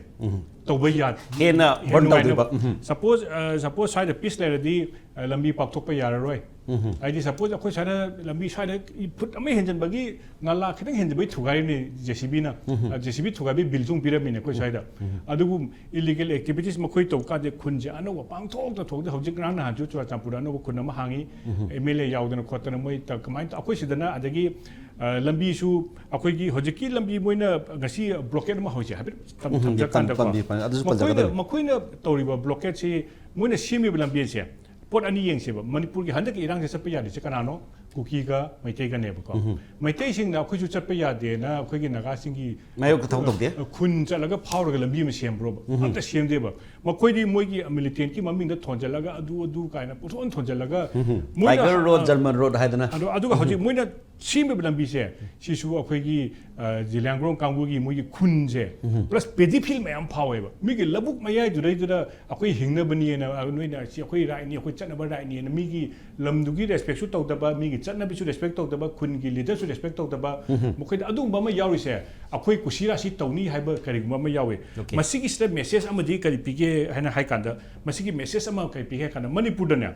ꯇꯧꯕ ꯌꯥ-, ꯍꯦꯟꯅ ꯍꯦꯟꯅ burn ꯅꯨꯡꯉꯥꯏꯅꯕ꯫ ꯇꯧꯗꯣꯏꯕ꯫ Suppose, ꯑ, suppose ꯁ꯭ꯋꯥꯏꯗ peace ꯂꯩꯔꯗꯤ, ꯑ, ꯂꯝꯕꯤ ꯄꯥꯛꯊꯣꯛꯄ ꯌꯥꯔꯔꯣꯏ, ꯎꯝ꯫ ꯍꯥꯏꯗꯤ, ꯁꯄꯣꯁ, ꯑꯩꯈꯣꯏ ꯁ꯭ꯋꯥꯏꯗ ꯂꯝꯕꯤ ꯁ꯭ꯋꯥꯏꯗ ꯐꯨꯠ ꯑꯃ ꯍꯦꯟꯖꯟꯕꯒꯤ ꯉꯥꯂꯥ ꯈꯤꯇꯪ ꯍꯦꯟꯖꯟꯕꯩ ꯊꯨꯒꯥꯏꯔꯤꯕꯅꯤ ꯖꯦ ꯁꯤ ꯕꯤꯅ꯫ ꯎꯝ꯫ ꯖꯦ ꯁꯤ ꯕꯤ ꯊꯨꯒꯥꯏꯕꯒꯤ ꯕꯤꯜꯁꯨ ꯑꯃꯨꯛ ꯄꯤꯔꯝꯃꯤꯅꯦ ꯑꯩꯈꯣꯏ ꯁ꯭ꯋꯥꯏꯗ꯫ ꯎꯝ꯫ ꯑꯗꯨꯕꯨ ꯏꯂꯤꯒꯦꯜ ꯑꯦꯛꯇꯤꯚꯤꯇꯤꯁ ꯃꯈꯣꯏ ꯇꯧꯕ ꯀꯥꯟꯗ ꯈꯨꯟꯁꯦ ꯑꯅꯧꯕ ꯄꯥꯡꯊꯣꯛꯇ ꯊꯣꯛꯇ, ꯍꯧꯖꯤꯛ ꯉꯔꯥꯡ ꯅꯍꯥꯟꯁꯨ ꯆꯨꯔꯥꯆꯥꯟꯄꯨꯔꯗ ꯑꯅꯧꯕ ꯈꯨꯟ ꯑꯃ ꯍꯥꯡꯉꯤ, ꯎꯝ꯫ ꯑꯦꯝ ꯑꯦꯜ ꯑꯦ ꯌꯥꯎꯗꯅ ꯈꯣꯠꯇꯅ꯫ ꯃꯣꯏ ꯇ-, ꯀꯃꯥꯏꯅ ꯇꯧ-, ꯑꯩꯈꯣꯏ ꯁꯤꯗꯅ ꯑꯗꯒꯤ, ꯑ, ꯂꯝꯕꯤꯁꯨ ꯑꯩꯈꯣꯏꯒꯤ ꯍꯧꯖꯤꯛꯀꯤ ꯂꯝꯕꯤ ꯃꯣꯏꯅ ꯉꯁꯤ ꯕ꯭ꯂꯣꯀꯦꯠ ꯑꯃ ꯍꯧꯖꯤꯛ ꯍꯥꯏꯐꯦꯠ ꯇꯝ-, ꯎꯝ, ꯊꯝꯖ ꯄꯟ-, ꯀꯥꯟꯗꯀꯣ, ꯄꯟꯕꯤ-, ꯄꯟ-, ꯑꯗꯨꯁꯨ ꯃꯈꯣꯏꯅ, ꯄꯟꯖꯒꯗꯕꯅꯤ꯫ ꯃꯈꯣꯏꯅ ꯇꯧꯔꯤꯕ ꯕ꯭ꯂꯣꯀꯦꯠꯁꯤ ꯃꯣꯏꯅ ꯁꯦꯝꯃꯤꯕ ꯂꯝꯕꯤꯁꯦ ꯄꯣꯠ ꯑꯅꯤ ꯌꯦꯡꯁꯦꯕ꯫ ꯃꯅꯤꯄꯨꯔꯒꯤ ꯍꯟꯗꯛꯀꯤ ꯏꯔꯥꯡꯁꯦ ꯆꯠꯄ ꯌꯥꯗ꯭ꯔꯤꯁꯦ ꯀꯅꯥꯅꯣ? ꯀꯨꯀꯤꯒ ꯃꯩꯇꯩꯒꯅꯦꯕꯀꯣ꯫ ꯎꯝ꯫ ꯃꯩꯇꯩꯁꯤꯡꯅ ꯑꯩꯈꯣꯏꯁꯨ ꯆꯠꯄ ꯌꯥꯗꯦꯅ ꯑꯩꯈꯣꯏꯒꯤ ꯅꯥꯒꯥꯁꯤꯡꯒꯤ ꯃꯥꯌꯣꯛꯇ ꯊꯕꯛ ꯇꯧꯗꯦ꯫ ꯑ, ꯈꯨꯟ ꯆꯠꯂꯒ ꯐꯥꯎꯔꯒ ꯂꯝꯕꯤ ꯑꯃ ꯁꯦꯝꯕ꯭ꯔꯣꯕ? ꯎꯝ꯫ ꯑꯝꯇ ꯁꯦꯝꯗꯦꯕ꯫ ꯃꯈꯣꯏꯗꯤ ꯃꯣꯏꯒꯤ ꯃꯤꯂꯤꯇꯦꯟꯠꯀꯤ ꯃꯃꯤꯡꯗ ꯊꯣꯟꯖꯜꯂꯒ ꯑꯗꯨ ꯑꯗꯨ ꯀꯥꯏꯅ ꯄꯨꯊꯣꯟ ꯊꯣꯟꯖꯜꯂꯒ ꯎꯝ꯫ ꯃꯣꯏꯅ ꯇꯥꯏꯒꯔ ꯔꯣꯗ, ꯑ, ꯖꯔꯃꯟ ꯔꯣꯗ ꯍꯥꯏꯗꯅ꯫ ꯑꯗꯣ, ꯑꯗꯨꯒ ꯎꯝ꯫ ꯍꯧꯖꯤꯛ ꯃꯣꯏꯅ ꯁꯦꯝꯃꯤꯕ ꯂꯝꯕꯤꯁꯦ ꯁꯤꯁꯨ ꯑꯩꯈꯣꯏꯒꯤ, ꯑ, ꯖꯤꯂꯤꯌꯥꯡꯒ꯭ꯔꯣꯡ ꯀꯥꯡꯕꯨꯒꯤ ꯃꯣꯏꯒꯤ ꯈꯨꯟꯁꯦ ꯎꯝ꯫ ꯄ꯭ꯂꯁ ꯄꯦꯗꯤ ꯐꯤꯜ ꯃꯌꯥꯝ ꯐꯥꯎꯋꯦꯕ꯫ ꯃꯤꯒꯤ ꯂꯧꯕꯨꯛ ꯃꯌꯥꯏꯗꯨꯗꯩꯗꯨꯗ ꯑꯩꯈꯣꯏ ꯍꯤꯡꯅꯕꯅꯦꯅ, ꯑ, ꯅꯣꯏꯅ ꯁꯤ ꯑꯩꯈꯣꯏ ꯔꯥꯏꯠꯅꯤ, ꯑꯩꯈꯣꯏ ꯆꯠꯅꯕ ꯔꯥꯏꯠꯅꯦꯅ ꯃꯤꯒꯤ ꯂꯝꯗꯨꯒꯤ ꯔꯦꯁꯄꯦꯛꯁꯨ ꯇꯧꯗꯕ, ꯃꯤꯒꯤ ꯆꯠꯅꯕꯤꯁꯨ ꯔꯦꯁꯄꯦꯛ ꯇꯧꯗꯕ, ꯈꯨꯟꯒꯤ ꯂꯤꯗꯔꯁꯨ ꯔꯦꯁꯄꯦꯛ ꯇꯧꯗꯕ, ꯎꯝ꯫ ꯃꯈꯣꯏꯗ ꯑꯗꯨꯒꯨꯝꯕ ꯑꯃ ꯌꯥꯎꯔꯤꯁꯦ, ꯑꯩꯈꯣꯏ ꯀꯨꯁꯤꯔꯥꯁꯤ ꯇꯧꯅꯤ ꯍꯥꯏꯕ ꯀꯔꯤꯒꯨꯝꯕ ꯑꯃ ꯌꯥꯎꯋꯤ꯫ ꯑꯣꯀꯦ꯫ ꯃꯁꯤꯒꯤꯁꯤꯗ ꯃꯦꯁꯦꯖ ꯑꯃꯗꯤ ꯀꯔꯤ ꯄꯤꯒꯦ ꯍꯥꯏꯅ ꯍꯥꯏ ꯀꯥꯟꯗ, ꯃꯁꯤꯒꯤ ꯃꯦꯁꯦꯖ ꯑꯃ ꯀꯔꯤ ꯄꯤꯒꯦ ꯍꯥꯏ ꯀꯥꯟꯗ, ꯃꯅꯤꯄꯨꯔꯗꯅꯦ,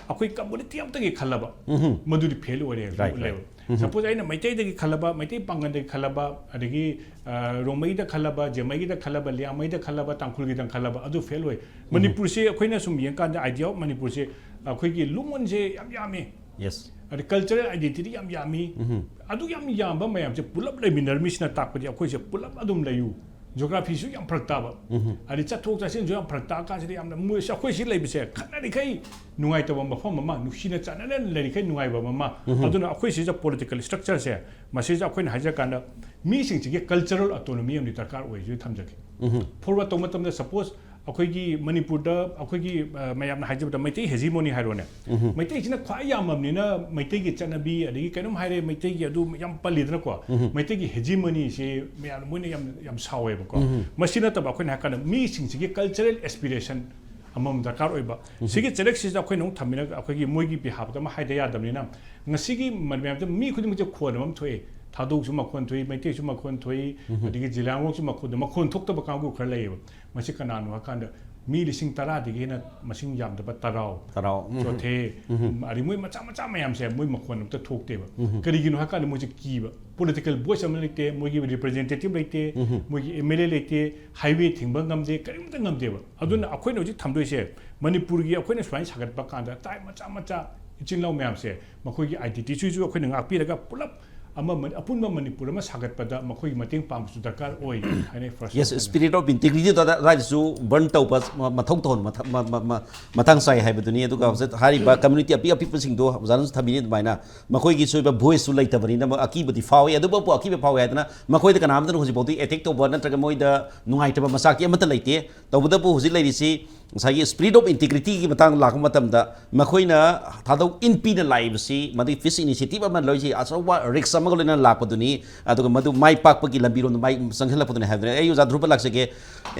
ꯑꯩꯈꯣꯏ ꯀꯝꯃꯨꯅꯤꯇꯤ ꯑꯃꯠꯇꯒꯤ ꯈꯜꯂꯕ, ꯎꯝ꯫ ꯃꯗꯨꯗꯤ ꯐꯦꯜ ꯑꯣꯏꯔꯦ, ꯔꯥꯏꯠ, ꯂꯩꯕ꯫ ꯔꯥꯏꯠ꯫ ꯎꯝ꯫ ꯁꯄꯣꯖ, ꯑꯩꯅ ꯃꯩꯇꯩꯗꯒꯤ ꯈꯜꯂꯕ, ꯃꯩꯇꯩ ꯄꯥꯡꯒꯜꯗꯒꯤ ꯈꯜꯂꯕ, ꯑꯗꯒꯤ, ꯑ, ꯔꯣꯡꯃꯩꯗ ꯈꯜꯂꯕ, ꯖꯦꯃꯩꯒꯤꯗ ꯈꯜꯂꯕ, ꯂꯤꯌꯥꯡꯃꯩꯗ ꯈꯜꯂꯕ, ꯇꯥꯡꯈꯨꯜꯒꯤꯗ ꯈꯜꯂꯕ, ꯑꯗꯨ ꯐꯦꯜ ꯑꯣꯏ꯫ ꯎꯝ꯫ ꯃꯅꯤꯄꯨꯔꯁꯦ ꯑꯩꯈꯣꯏꯅ ꯁꯨꯝ ꯌꯦꯡꯀꯥꯟꯗ, idea of ꯃꯅꯤꯄꯨꯔꯁꯦ ꯑꯩꯈꯣꯏꯒꯤ ꯂꯨꯃꯣꯟꯁꯦ ꯌꯥꯝ ꯌꯥꯝꯃꯤ꯫ ꯌꯦꯁ꯫ ꯑꯗꯩ ꯀꯜꯆꯔꯦꯜ ꯑꯥꯏꯗꯦꯟꯇꯤꯇꯤ ꯌꯥꯝ ꯌꯥꯝꯃꯤ꯫ ꯎꯝ꯫ ꯑꯗꯨ ꯌꯥꯝ ꯌꯥꯝꯕ ꯃꯌꯥꯝꯁꯦ ꯄꯨꯂꯞ ꯂꯩꯃꯤꯟꯅꯔꯝꯃꯤꯁꯤꯅ ꯇꯥꯛꯄꯗꯤ ꯑꯩꯈꯣꯏꯁꯦ ꯄꯨꯂꯞ ꯑꯗꯨꯝ ꯂꯩꯌꯨ꯫ ꯖꯣꯒ꯭ꯔꯥꯐꯤꯁꯨ ꯌꯥꯝ ꯐꯔꯛ ꯇꯥꯕ꯫ ꯎꯝ꯫ ꯑꯗꯩ ꯆꯠꯊꯣꯛ ꯆꯠꯁꯤꯟꯁꯨ ꯌꯥꯝ ꯐꯔꯛ ꯇꯥ ꯀꯥꯟꯁꯤꯗ ꯌꯥꯝꯅ ꯃꯣꯏ-, ꯑꯩꯈꯣꯏ ꯁꯤ ꯂꯩꯕꯁꯦ ꯈꯠꯅꯔꯤꯈꯩ ꯅꯨꯡꯉꯥꯏꯇꯕ ꯃꯐꯝ ꯑꯃ, ꯅꯨꯡꯁꯤꯅ ꯆꯥꯟꯅꯅ ꯂꯩꯔꯤꯈꯩ ꯅꯨꯡꯉꯥꯏꯕ ꯑꯃ꯫ ꯎꯝ꯫ ꯑꯗꯨꯅ ꯑꯩꯈꯣꯏ ꯁꯤꯗ ꯄꯣꯂꯤꯇꯤꯀꯦꯜ ꯁ꯭ꯇ꯭ꯔꯛꯆꯔꯁꯦ, ꯃꯁꯤꯗ ꯑꯩꯈꯣꯏꯅ ꯍꯥꯏꯖꯔꯀꯥꯟꯗ ꯃꯤꯁꯤꯡꯁꯤꯒꯤ ꯀꯜꯆꯔꯦꯜ ꯑꯣꯇꯣꯅꯣꯃꯤ ꯑꯃꯗꯤ ꯗꯔꯀꯥꯔ ꯑꯣꯏ ꯍꯥꯏꯁꯤ ꯊꯝꯖꯒꯦ꯫ ꯎꯝ꯫ ꯐꯣꯔꯋꯥꯔꯗ ꯇꯧꯕ ꯃꯇꯝꯗ, ꯁꯄꯣꯖ, ꯑꯩꯈꯣꯏꯒꯤ ꯃꯅꯤꯄꯨꯔꯗ ꯑꯩꯈꯣꯏꯒꯤ, ꯑ, ꯃꯌꯥꯝꯅ ꯍꯥꯏꯖꯕꯗ ꯃꯩꯇꯩ ꯍꯦꯖꯤꯃꯣꯅꯤ ꯍꯥꯏꯔꯣꯅꯦ꯫ ꯎꯝ꯫ ꯃꯩꯇꯩꯁꯤꯅ ꯈ꯭ꯋꯥꯏ ꯌꯥꯝꯃꯕꯅꯤꯅ ꯃꯩꯇꯩꯒꯤ ꯆꯠꯅꯕꯤ, ꯑꯗꯒꯤ ꯀꯩꯅꯣꯝ ꯍꯥꯏꯔꯦ, ꯃꯩꯇꯩꯒꯤ ꯑꯗꯨ ꯌꯥꯝ ꯄꯜꯂꯤꯗꯅꯀꯣ꯫ ꯎꯝ꯫ ꯃꯩꯇꯩꯒꯤ ꯍꯦꯖꯤꯃꯣꯅꯤꯁꯤ ꯃꯌꯥꯝ, ꯃꯣꯏꯅ ꯌꯥꯝ, ꯌꯥꯝ ꯁꯥꯎꯋꯦꯕꯀꯣ꯫ ꯎꯝ꯫ ꯃꯁꯤ ꯅꯠꯇꯕ ꯑꯩꯈꯣꯏꯅ ꯍꯥꯏꯔꯀꯥꯟꯗ ꯃꯤꯁꯤꯡꯁꯤꯒꯤ ꯀꯜꯆꯔꯦꯜ ꯑꯦꯁꯄꯤꯔꯦꯁꯟ ꯑꯃꯃꯝ ꯗꯔꯀꯥꯔ ꯑꯣꯏꯕ꯫ ꯎꯝ꯫ ꯁꯤꯒꯤ ꯆꯦꯂꯦꯛꯁꯤꯗ ꯑꯩꯈꯣꯏꯅ ꯑꯃꯨꯛ ꯊꯝꯃꯤꯅ ꯑꯩꯈꯣꯏꯒꯤ ꯃꯣꯏꯒꯤ ꯕꯤꯍꯥꯐꯇ ꯑꯃ ꯍꯥꯏꯗ ꯌꯥꯗꯕꯅꯤꯅ, ꯉꯁꯤꯒꯤ ꯃ-, ꯃꯌꯥꯝꯁꯦ ꯃꯤ ꯈꯨꯗꯤꯡꯃꯛꯁꯦ ꯈꯣꯟ ꯑꯃꯃꯝ ꯊꯣꯛꯑꯦ꯫ ꯊꯥꯗꯧꯁꯨ ꯃꯈꯣꯟ ꯊꯣꯛꯏ, ꯃꯩꯇꯩꯁꯨ ꯃꯈꯣꯟ ꯊꯣꯛꯏ, ꯎꯝ꯫ ꯑꯗꯒꯤ ꯖꯤꯂꯤꯌꯥꯡꯔꯣꯡꯁꯨ ꯃꯈꯣꯟ, ꯃꯈꯣꯟ ꯊꯣꯛꯇꯕ ꯀꯥꯡꯕꯨ ꯈꯔ ꯂꯩꯌꯦꯕ꯫ ꯃꯁꯤ ꯀꯅꯥꯅꯣ ꯍꯥꯏꯀꯥꯟꯗ ꯃꯤ ꯂꯤꯁꯤꯡ ꯇꯔꯥꯗꯒꯤ ꯍꯦꯟꯅ ꯃꯁꯤꯡ ꯌꯥꯝꯗꯕ ꯇꯔꯥꯎ, ꯇꯔꯥꯎ, ꯎꯝ, ꯆꯣꯊꯦ, ꯎꯝ, ꯑꯗꯩ ꯃꯣꯏ ꯃꯆꯥ ꯃꯆꯥ ꯃꯌꯥꯝꯁꯦ ꯃꯣꯏ ꯃꯈꯣꯟ ꯑꯝꯇ ꯊꯣꯛꯇꯦꯕ꯫ ꯎꯝ꯫ ꯀꯔꯤꯒꯤꯅꯣ ꯍꯥꯏ ꯀꯥꯟꯗ ꯃꯣꯏꯁꯦ ꯀꯤꯕ, ꯄꯣꯂꯤꯇꯤꯀꯦꯜ ꯚꯣꯏꯁ ꯑꯃ ꯂꯩꯇꯦ, ꯃꯣꯏꯒꯤ ꯔꯤꯄ꯭ꯔꯖꯦꯟꯇꯦꯇꯤꯚ ꯂꯩꯇꯦ, ꯎꯝ꯫ ꯃꯣꯏꯒꯤ ꯑꯦꯝ ꯑꯦꯜ ꯑꯦ ꯂꯩꯇꯦ, ꯍꯥꯏꯋꯦ ꯊꯤꯡꯕ ꯉꯝꯗꯦ, ꯀꯔꯤꯝꯇ ꯉꯝꯗꯦꯕ꯫ ꯑꯗꯨꯅ ꯑꯩꯈꯣꯏꯅ ꯍꯧꯖꯤꯛ ꯊꯝꯗꯣꯏꯁꯦ ꯃꯅꯤꯄꯨꯔꯒꯤ ꯑꯩꯈꯣꯏꯅ ꯁꯨꯃꯥꯏꯅ ꯁꯥꯒꯠꯄ ꯀꯥꯟꯗ ꯇ꯭ꯔꯥꯏꯕ ꯃꯆꯥ ꯃꯆꯥ ꯏꯆꯤꯟ ꯏꯅꯥꯎ ꯃꯌꯥꯝꯁꯦ ꯃꯈꯣꯏꯒꯤ ꯑꯥꯏꯗꯦꯟꯇꯤꯇꯤꯁꯨ ꯑꯩꯈꯣꯏꯅ ꯉꯥꯛꯄꯤꯔꯒ ꯄꯨꯂꯞ ꯑꯃ ꯃꯅꯤ-, ꯑꯄꯨꯟꯕ ꯃꯅꯤꯄꯨꯔ ꯑꯃ ꯁꯥꯒꯠꯄꯗ ꯃꯈꯣꯏꯒꯤ ꯃꯇꯦꯡ ꯄꯥꯡꯕꯁꯨ ꯗꯔꯀꯥꯔ ꯑꯣꯏ ꯍꯥꯏꯅ ꯐꯥꯔꯁ ꯌꯦꯁ, ꯁ꯭ꯄꯤꯔꯤꯠ ꯑꯣꯐ ꯏꯟꯇꯤꯒ꯭ꯔꯤꯇꯤꯗ ꯑꯗꯥꯏꯗꯁꯨ ꯕꯔꯟ ꯇꯧꯕ ꯃ-, ꯃꯊꯧ ꯇꯧꯍꯟꯕ ꯃꯊ-, ꯃ-, ꯃ-, ꯃ-, ꯃꯇꯥꯡ ꯆꯥꯏ ꯍꯥꯏꯕꯗꯨꯅꯤ꯫ ꯑꯗꯨꯒ ꯍꯧꯖꯤꯛ ꯍꯥꯏꯔꯤꯕ ꯀꯝꯃ꯭ꯌꯨꯅꯤꯇꯤ ꯑꯄꯤꯛ ꯑꯄꯤꯛꯄꯁꯤꯡꯗꯣ ꯑꯣꯖꯥꯅꯁꯨ ꯊꯝꯕꯤꯔꯤ ꯑꯗꯨꯃꯥꯏꯅ ꯃꯈꯣꯏꯒꯤꯁꯨ ꯑꯣꯏꯕ ꯚꯣꯏꯁꯁꯨ ꯂꯩꯇꯕꯅꯤꯅ ꯃ-, ꯑꯀꯤꯕꯗꯤ ꯐꯥꯎꯏ꯫ ꯑꯗꯨꯕꯨ ꯑꯀꯤꯕ ꯐꯥꯎꯏ ꯍꯥꯏꯗꯅ ꯃꯈꯣꯏꯗ ꯀꯅꯥꯝꯇꯅ ꯍꯧꯖꯤꯛꯐꯥꯎꯗꯤ ꯑꯦꯇꯦꯛ ꯇꯧꯕ ꯅꯠꯇ꯭ꯔꯒ ꯃꯣꯏꯗ ꯅꯨꯡꯉꯥꯏꯇꯕ ꯃꯆꯥꯛꯇꯤ ꯑꯃꯠꯇ ꯂꯩꯇꯦ꯫ ꯇꯧꯕꯇꯕꯨ ꯍꯧꯖꯤꯛ ꯂꯩꯔꯤꯁꯤ ꯉꯁꯥꯏꯒꯤ ꯁ꯭ꯄꯤꯔꯤꯠ ꯑꯣꯐ ꯏꯟꯇꯤꯒ꯭ꯔꯤꯇꯤꯒꯤ ꯃꯇꯥꯡ ꯂꯥꯛꯄ ꯃꯇꯝꯗ ꯃꯈꯣꯏꯅ ꯊꯥꯗꯧ ꯏꯟ ꯄꯤꯅ ꯂꯥꯛꯏꯕꯁꯤ ꯃꯗꯨꯒꯤ ꯄꯤꯁ ꯏꯅꯤꯁꯤꯌꯦꯇꯤꯚ ꯑꯃ ꯂꯧꯔꯤꯁꯤ ꯑꯆꯧꯕ ꯔꯤꯛꯁ ꯑꯃꯒ ꯂꯣꯏꯅꯅ ꯂꯥꯛꯄꯗꯨꯅꯤ꯫ ꯑꯗꯨꯒ ꯃꯗꯨ ꯃꯥꯏ ꯄꯥꯛꯄꯒꯤ ꯂꯝꯕꯤꯔꯣꯝꯗ ꯃꯥꯏ ꯆꯪꯁꯤꯜꯂꯛꯄꯗꯨꯅꯤ ꯍꯥꯏꯕꯗꯨꯅꯤ꯫ ꯑꯩ ꯑꯣꯖꯥ ꯙ꯭ꯔꯨꯕ ꯂꯥꯛꯆꯒꯦ꯫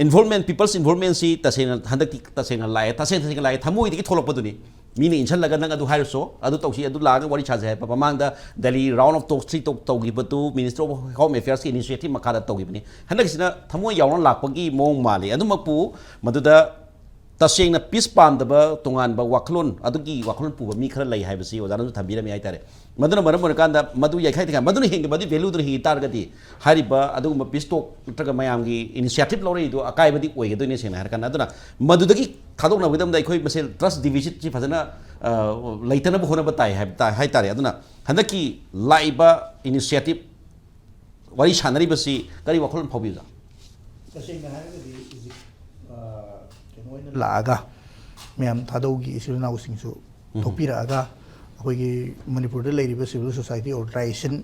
ꯏꯟꯚꯣꯜꯃꯦꯟ, ꯄꯤꯄꯜꯁ ꯏꯟꯚꯣꯜꯃꯦꯟꯁꯤ ꯇꯁꯦꯡꯅ ꯍꯟꯗꯛꯇꯤ ꯇꯁꯦꯡꯅ ꯂꯥꯛꯑꯦ, ꯇꯁꯦꯡ ꯇꯁꯦꯡꯅ ꯂꯥꯛꯑꯦ, ꯊꯃꯣꯏꯗꯒꯤ ꯊꯣꯛꯂꯛꯄꯗꯨꯅꯤ꯫ ꯃꯤꯅ ꯏꯟꯁꯤꯜꯂꯒ ꯅꯪ ꯑꯗꯨ ꯍꯥꯏꯔꯨꯁꯣ, ꯑꯗꯨ ꯇꯧꯁꯤ, ꯑꯗꯨ ꯂꯥꯛꯑꯒ ꯋꯥꯔꯤ ꯁꯥꯁꯦ ꯍꯥꯏꯕ꯫ ꯃꯃꯥꯡꯗ Delhi round of talks three ꯇꯧ-, ꯇꯧꯈꯤꯕꯗꯨ ꯃꯤꯅꯤꯁꯇꯔ ꯑꯣꯐ ꯍꯣꯝ ꯑꯦꯐꯤꯌꯔꯁꯀꯤ ꯏꯅꯤꯁꯤꯌꯦꯇꯤꯚ ꯃꯈꯥꯗ ꯇꯧꯈꯤꯕꯅꯤ꯫ ꯍꯟꯗꯛꯀꯤꯁꯤꯅ ꯊꯃꯣꯏ ꯌꯥꯎꯅ ꯂꯥꯛꯄꯒꯤ ꯃꯑꯣꯡ ꯃꯥꯜꯂꯤ꯫ ꯑꯗꯨꯃꯛꯄꯨ ꯃꯗꯨꯗ ꯇꯁꯦꯡꯅ ꯄꯤꯁ ꯄꯥꯝꯗꯕ ꯇꯣꯉꯥꯟꯕ ꯋꯥꯈꯜꯂꯣꯟ, ꯑꯗꯨꯒꯤ ꯋꯥꯈꯜꯂꯣꯟ ꯄꯨꯕ ꯃꯤ ꯈꯔ ꯂꯩ ꯍꯥꯏꯕꯁꯤ ꯑꯣꯖꯥꯅꯁꯨ ꯊꯝꯕꯤꯔꯝꯃꯤ ꯍꯥꯏꯇꯥꯔꯦ꯫ ꯃꯗꯨꯅ ꯃꯔꯝ ꯑꯣꯏꯔꯀꯥꯟꯗ ꯃꯗꯨ ꯌꯩꯈꯥꯏ ꯊꯤꯈꯥꯏ, ꯃꯗꯨꯅ ꯍꯤꯡꯗꯕ, ꯃꯗꯨꯒꯤ ꯚꯦꯂꯨꯗꯨꯅ ꯍꯤꯡꯈꯤ ꯇꯥꯔꯒꯗꯤ ꯍꯥꯏꯔꯤꯕ ꯑꯗꯨꯒꯨꯝꯕ ꯄꯤꯁ ꯇꯣꯛ ꯅꯠꯇ꯭ꯔꯒ ꯃꯌꯥꯝꯒꯤ ꯏꯅꯤꯁꯤꯌꯦꯇꯤꯚ ꯂꯧꯔꯛꯏꯗꯨ ꯑꯀꯥꯏꯕꯗꯤ ꯑꯣꯏꯒꯗꯣꯏꯅꯤ ꯁꯦꯡꯅ ꯍꯥꯏꯔꯀꯥꯟꯗ꯫ ꯑꯗꯨꯅ ꯃꯗꯨꯗꯒꯤ ꯊꯥꯗꯣꯛꯅꯕꯒꯤꯗꯃꯛꯇ ꯑꯩꯈꯣꯏ ꯃꯁꯦꯜ ꯇ꯭ꯔꯁ ꯗꯤꯐꯤꯁꯤꯠꯁꯤ ꯐꯖꯅ, ꯑ, ꯂꯩꯇꯅꯕ ꯍꯣꯠꯅꯕ ꯇꯥꯏ ꯍꯥꯏꯕ ꯇꯥ-, ꯍꯥꯏꯇꯥꯔꯦ꯫ ꯑꯗꯨꯅ ꯍꯟꯗꯛꯀꯤ ꯂꯥꯛꯏꯕ ꯏꯅꯤꯁꯤꯌꯦꯇꯤꯚ ꯋꯥꯔꯤ ꯁꯥꯟꯅꯔꯤꯕꯁꯤ ꯀꯔꯤ ꯋꯥꯈꯜꯂꯣꯟ ꯐꯥꯎꯕꯤꯕ? ꯇꯁꯦꯡꯅ ꯍꯥꯏꯔꯒꯗꯤ ꯍꯧꯖꯤꯛ, ꯑ, ꯀꯩꯅꯣ ꯑꯣꯏꯅ ꯂꯥꯛꯑꯒ ꯃꯌꯥꯝ ꯊꯥꯗꯧꯒꯤ ꯏꯆꯤꯜ ꯏꯅꯥꯎꯁꯤꯡꯁꯨ ꯊꯣꯛꯄꯤꯔꯛꯑꯒ ꯑꯩꯈꯣꯏꯒꯤ ꯃꯅꯤꯄꯨꯔꯗ ꯂꯩꯔꯤꯕ ꯁꯤꯚꯤꯜ ꯁꯣꯁꯥꯏꯇꯤ ꯑꯣꯔꯒꯅꯥꯏꯖꯦꯁꯟ